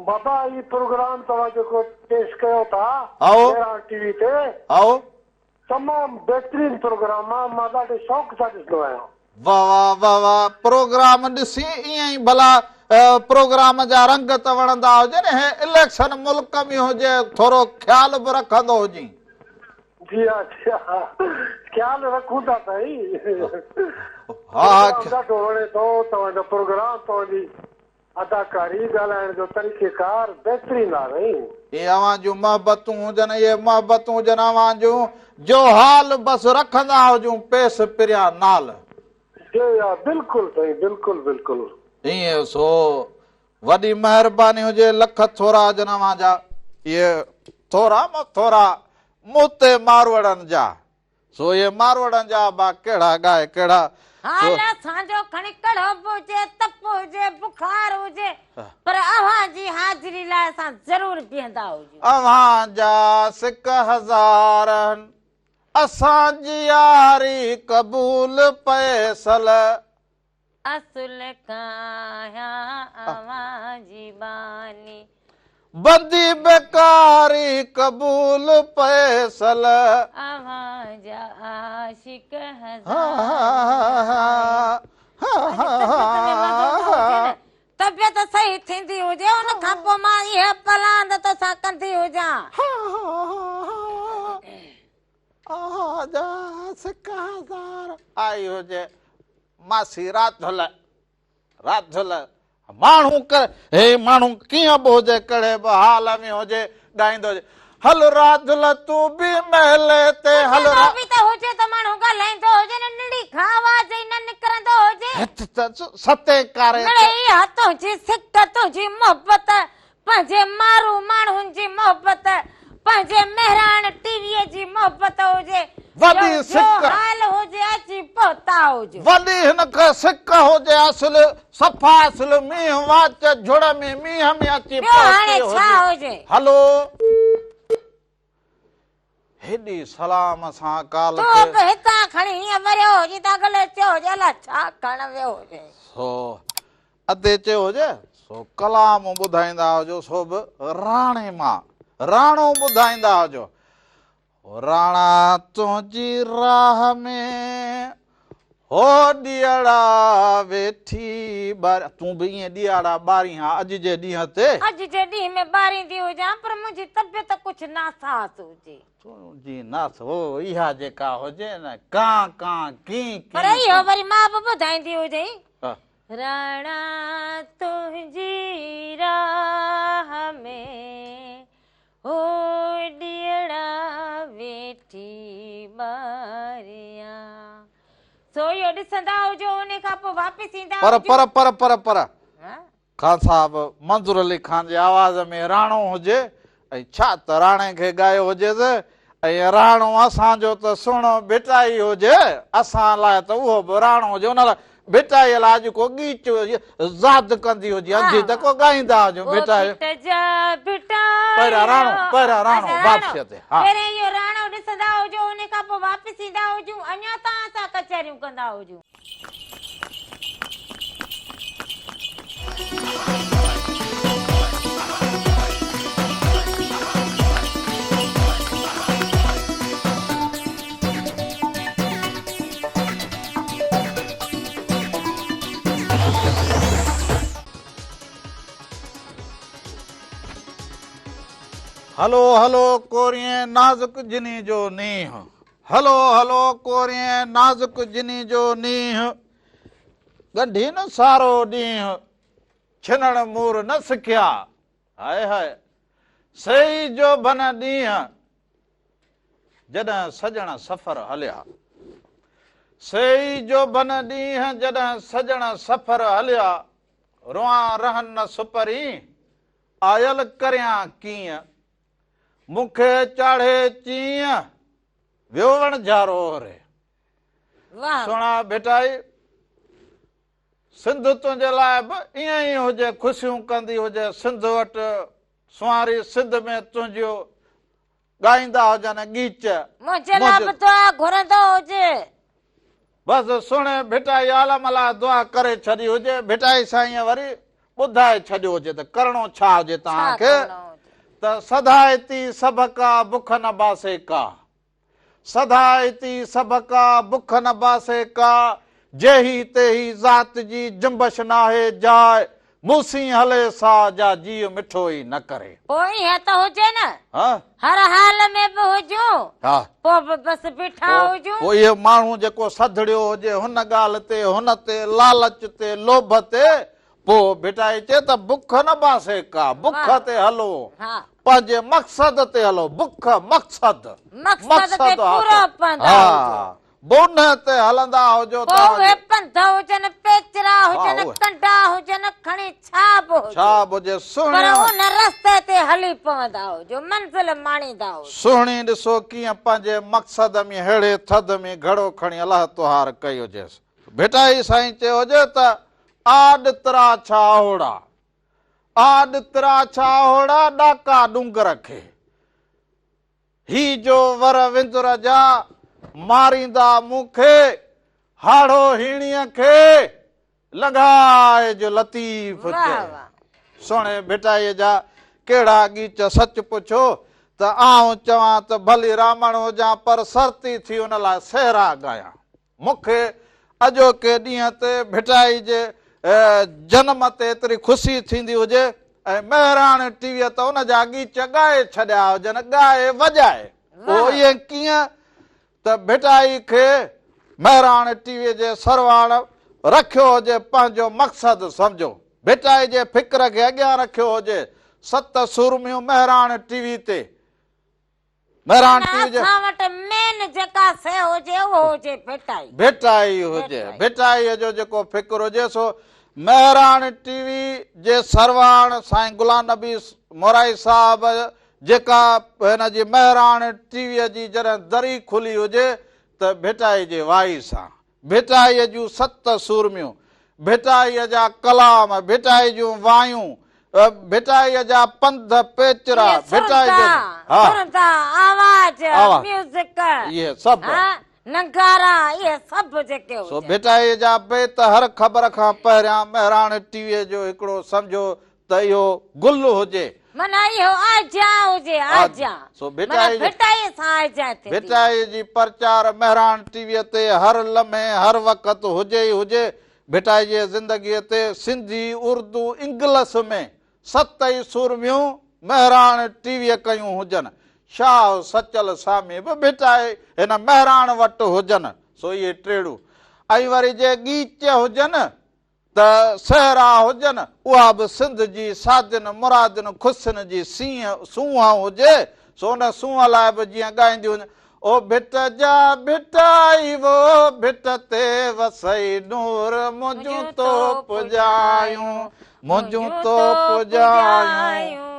بابا هي پروگرام توهان جيڪو پيش ڪيو ٿا مهراڻ ٽي وي تي تمام بهترين پروگرام آ مان ڏاڍي شوق سان ڏسندو آهيان. واه واه واه واه پروگرام ڏسي ائين ئي ڀلا پروگرام جا رنگ ته وڻندا هجن هي اليڪشن ملڪ ۾ هجي ٿورو خيال به رکندو هجين. جي ها جي ها خيال رکون ٿا سائين ها ها پروگرام ڏاڍو وڻي ٿو توهان جو پروگرام توهان جي اداڪاري، ڳالهائڻ جو طريقي ڪار بهترين آ سائين. اهي اوهان جون محبتون هجن اهي محبتون هجن اوهان جون جو حال بس رکندا هجون پيس پريان نال. جي ها بلڪل سائين بلڪل بلڪل. ائين سو وڏي مهرباني هجي لک ٿورا هجن اوهان جا. اهي ٿورا م ٿورا مون تي ماروئڙن جا. سو اهي ماروئڙن جا ابا ڪهڙا ڳائي ڪهڙا سو. حال اسان جو کڻي ڪڙهو به هجي، تپ هجي، بخار هجي پر اوهان جي حاضري لاء اسان ضرور بيهندا هجون. اوهان جا سڪ هزارن اسان جي ياري قبول پئي سل. اصل کان آهيان اوهان جي ٻانهي. بندي بيڪاري قبول پئي سل. اوهان جا عاشق هزار آهيون. طبيعت صحيح ٿيندي هجي ان کان پوء مان اها پلاند توسان ڪندي هجان. اوهان جا سڪ هزار آئي هجي ماسي راڌل راڌل ماڻهو ڪر هي ماڻهو ڪيئن به هجي ڪهڙي به حال ۾ هجي ڳائيندو هجي هل راڌل تون به محلي تي هل را به ته هجي ته ماڻهو ڳالهائيندو هجي نه نڙي کان آواز ئي نه نڪرندو هجي هت ته ستي ڪاري مڙئي اها تنهنجي سڪ تنهنجي محبت. پنهنجي مارو ماڻهن جي محبت، پنهنجي مهراڻ ٽي ويء جي محبت هجي، وڏي جو سڪ. حال هجي اچي پهتا هجو. وڏي هن کي سڪ هجي اصل صفا اصل مينهن واچ جهڙ ۾ مينهن ۾ اچي ٻيو هاڻي پهتي ڇا هجي. هجي. هلو. هيڏي سلام سان ڪال تون کي. به هتان کڻي هيئن وريو هجين ته اڳلي چيو هجي الا ڇا ڪرڻ ويو هجين. سو ادي چيو هجي سو ڪلام ٻڌائيندا هجو سو به راڻي مان راڻو ٻڌائيندا هجو. راڻا تنهنجي راهه ۾ هو ڏيئڙا ويٺي ٻاريان. تون به ائين ڏيئاڙا ٻارين ها اڄ جي ڏينهن تي. اڄ جي ڏينهن ۾ ٻاريندي هجان پر منهنجي طبيعت ڪجهه ناساز هجي. تنهنجي ناس هو اها جيڪا هجي نه ڪان ڪان ڪين ڪين. پر اهو وري مان به ٻڌائيندي هجئين. راڻا تنهنجي راهه ۾. هو ڏيئڙا ويٺي ٻاريان. سو اهو ڏسندا هجو انهي کان پوء واپس ايندا پر هجو. پر پر پر پر خان صاحب منظور علي خان جي آواز ۾ راڻو هجي ۽ ڇا ته راڻي کي ڳايو هجيس ۽ راڻو اسان جو ته سهڻو ڀٽائي هجي اسان لاء ته اهو به راڻو هجي ان لاء ڀٽائيء لاء اڄ ڪو ڳيچ زاد ڪندي هجي اڄ ته ڪو ڳائيندا هجون ڀٽائي. پهريان راڻو پهريان راڻو واپسيء تي ها. پهريان اهو راڻو ڏسندا هجو ان کان پوء واپس ايندا هجون اڃا توهان سان ڪچهريون ڪندا هجون. هلو هلو ڪورين نازڪ جني جو نينهن هلو هلو ڪورين نازڪ جني جو نينهن ڳنڍين سارو ڏينهن ڇنڻ مور نه سکيا هاء هاء سيئي جوڀن ڏينهن جڏهن سڄڻ سفر هليا. سيئي جوڀن ڏينهن جڏهن سڄڻ سفر هليا. روئان رهن نه سپرين، آيل ڪريان ڪيئن. مون کي چاڙهي چيئن، ويو وڻجارو ري. سهڻا ڀٽائي! سنڌ تنهنجي لاء به ائين ئي هجي، خوشيون ڪندي هجي، سنڌ وٽ سنواري سنڌ ۾ تنهنجو ڳائيندا هجن ڳيچ. منهنجي لاء به دعا گهرندو هجي. بس سهڻي ڀٽائي عالم لاء دعا ڪري ڇڏي هجي، ڀٽائي سائينء وري ٻڌائي ڇڏيو هجي ته ڪرڻو ڇا هجي توهان کي ته سڌائتي سڀڪا بک نه باسي ڪا. سڌائتي سڀڪا بک نه باسي ڪا، جيهي تيهي ذات جي جنبش ناهي جاء، مون سين هلي سا جا جيء مٺو ئي نه ڪري. پوء ائين ته هجي نه، هر حال ۾ به هجون، پوء به بس بيٺا هجون. پوء اهو ماڻهو جيڪو سڌڙيو هجي هن ڳالهه تي، هن تي، لالچ تي، لوڀ تي، پوء ڀٽائي چئي ته بک نه باسي ڪا، بک تي هلو، پنهنجي مقصد تي هلو، بک، مقصد، مقصد تي پورو پوندا هجو. بنهه تي هلندا هجو پوء اهي پنڌ هجن، پيچرا هجن، ڪنڊا هجن، کڻي ڇا به هجي، ڇا به هجي، سهڻي پر ان رستي تي هلي پوندا هجو، منزل ماڻيندا هجو. سهڻي ڏسو ڪيئن پنهنجي مقصد ۾ ههڙي ٿڌ ۾ گهڙو کڻي الله توهار ڪئي هجيس. ڀٽائي سائين چيو هجي ته آڏ ترا ڇا اهوڙا، آڏ ترا ڇا اهوڙا، ڏاڪا ڏونگر کي. هي جو ور وندر جا، ماريندا مون کي، هاڙهو هيڻيء کي، لنگهائج لطيف چئي. سهڻي ڀٽائيء جا ڪهڙا ڳيچ سچ پڇو ته آئون چوان ته ڀلي رامڻ هجان پر سرتي ٿي ان لاء سهرا ڳايان. مون کي اڄوڪي ڏينهن تي ڀٽائي جي جنم تي ايتري خوشي ٿيندي هجي ۽ مهراڻ ٽي ويء ته ان جا ڳيچ ڳائي ڇڏيا هجن، ڳائي وڄائي. اهو ائين ڪيئن ته ڀٽائي کي مهراڻ ٽي ويء جي سرواڻ رکيو هجي، پنهنجو مقصد سمجهو ڀٽائي جي فڪر کي اڳيان رکيو هجي، ست سورميون مهراڻ ٽي وي تي. مهراڻ معنيٰ ٽي وي جي. اسان وٽ مين جيڪا شيء هجي اهو هجي ڀٽائي. ڀٽائي هجي. ڀٽائيء جو جيڪو فڪر هجي سو مهراڻ ٽي وي جي سرواڻ سائين غلام نبي مورائي صاحب جيڪا هن جي مهراڻ ٽي ويء جي جڏهن دري کلي هجي ته ڀٽائي جي وائي سان، ڀٽائيء جون ست سورميون، ڀٽائيء جا ڪلام، ڀٽائي جون وايون، ڀٽائيء جا پنڌ پيچرا، اهي ڀٽائي جو سرندا، ها سرندا، آواز، آواز، ميوزڪ، اهي سڀ. ها، نغارا، اهي سڀ جيڪي سو هجن. ڀٽائيء جا بيت هر خبر کان پهريان مهراڻ ٽي ويء جو هڪڙو سمجهو ته اهو گل هجي. معنيٰ اهو آجيان هجي، آجيان. سو معنيٰ ڀٽائي جي ڀٽائيء سان آجيان ٿيندي. ڀٽائيء جي پرچار مهراڻ ٽي ويء تي هر لمحي هر وقت هجي ئي هجي. ڀٽائي جي زندگيء تي سنڌي، اردو، انگلس ۾ ست ئي سورميون مهراڻ ٽي ويء ڪيون هجن. شاهه، سچل، سامي به ڀٽائي هن مهراڻ وٽ هجن. سو اهي ٽيڙو ۽ وري جي ڳيچ هجن ته صحرا هجن، اها به سنڌ جي سادين مرادين خوشين جي سينهن سونهن هجي، سو ان سونهن لاء به جيئن ڳائينديون هجن، او ڀٽ جا ڀٽائي وو ڀٽ تي وسئي نور، منهنجون تو پڄايون، منهنجون تو پڄايون.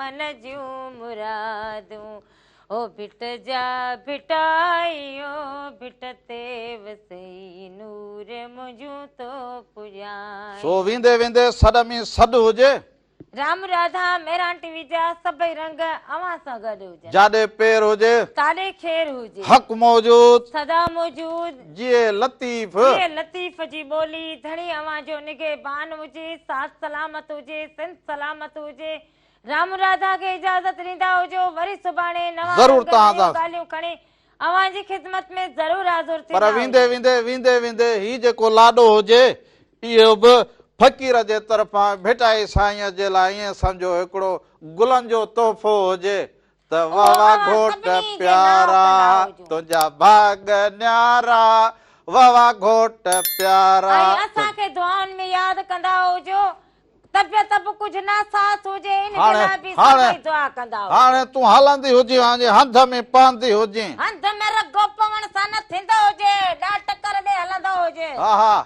من جون مرادون. او ڀٽ جا ڀٽائي او ڀٽ تي وسئي نور منهنجون تو پڄايون. سو ويندي ويندي سڏ ۾ سڏ هجي. رام راڌا مهراڻ ٽي وي جا سڀئي رنگ اوهان سان گڏ هجن. جاڏي پير هجي. تاڏي خير هجي. حق موجود. سدا موجود. جيئي لطيف. جيئي لطيف جي ٻولي. ڌڻي اوهان جو نگهبان هجي. ساٿ سلامت هجي. سنڌ سلامت هجي. رام راڌا کي اجازت ڏيندا هجو وري سڀاڻي نوان ضرور رنگ توهان نيون سان. ڳالهيون کڻي اوهان جي خدمت ۾ ضرور حاضر پر ٿيندا ويندي هجو. ويندي ويندي ويندي هي جيڪو لاڏو هجي اهو به فقير جي طرفان ڀٽائي سائينء جي لاء ائين سمجهو هڪڙو گلن جو تحفو هجي ته اهو واه واه اوهان گهوٽ سڀني جي نانء پيارا ڪندا هجو. تنهنجا ڀاڳ نيارا واه واه گهوٽ پيارا ۽ اسان کي دعائن ۾ ياد ڪندا هجو. طبيعت به ڪجهه ناساز هجي ان جي لاء به سڀئي دعا ڪندا هجن. هاڻي تون هلندي هجين وانجي هنڌ ۾ پوندي هجين. هنڌ ۾ رڳو پوڻ سان نه ٿيندو هجي، ڏا ٽڪر ڏي هلندو هجي. ها ها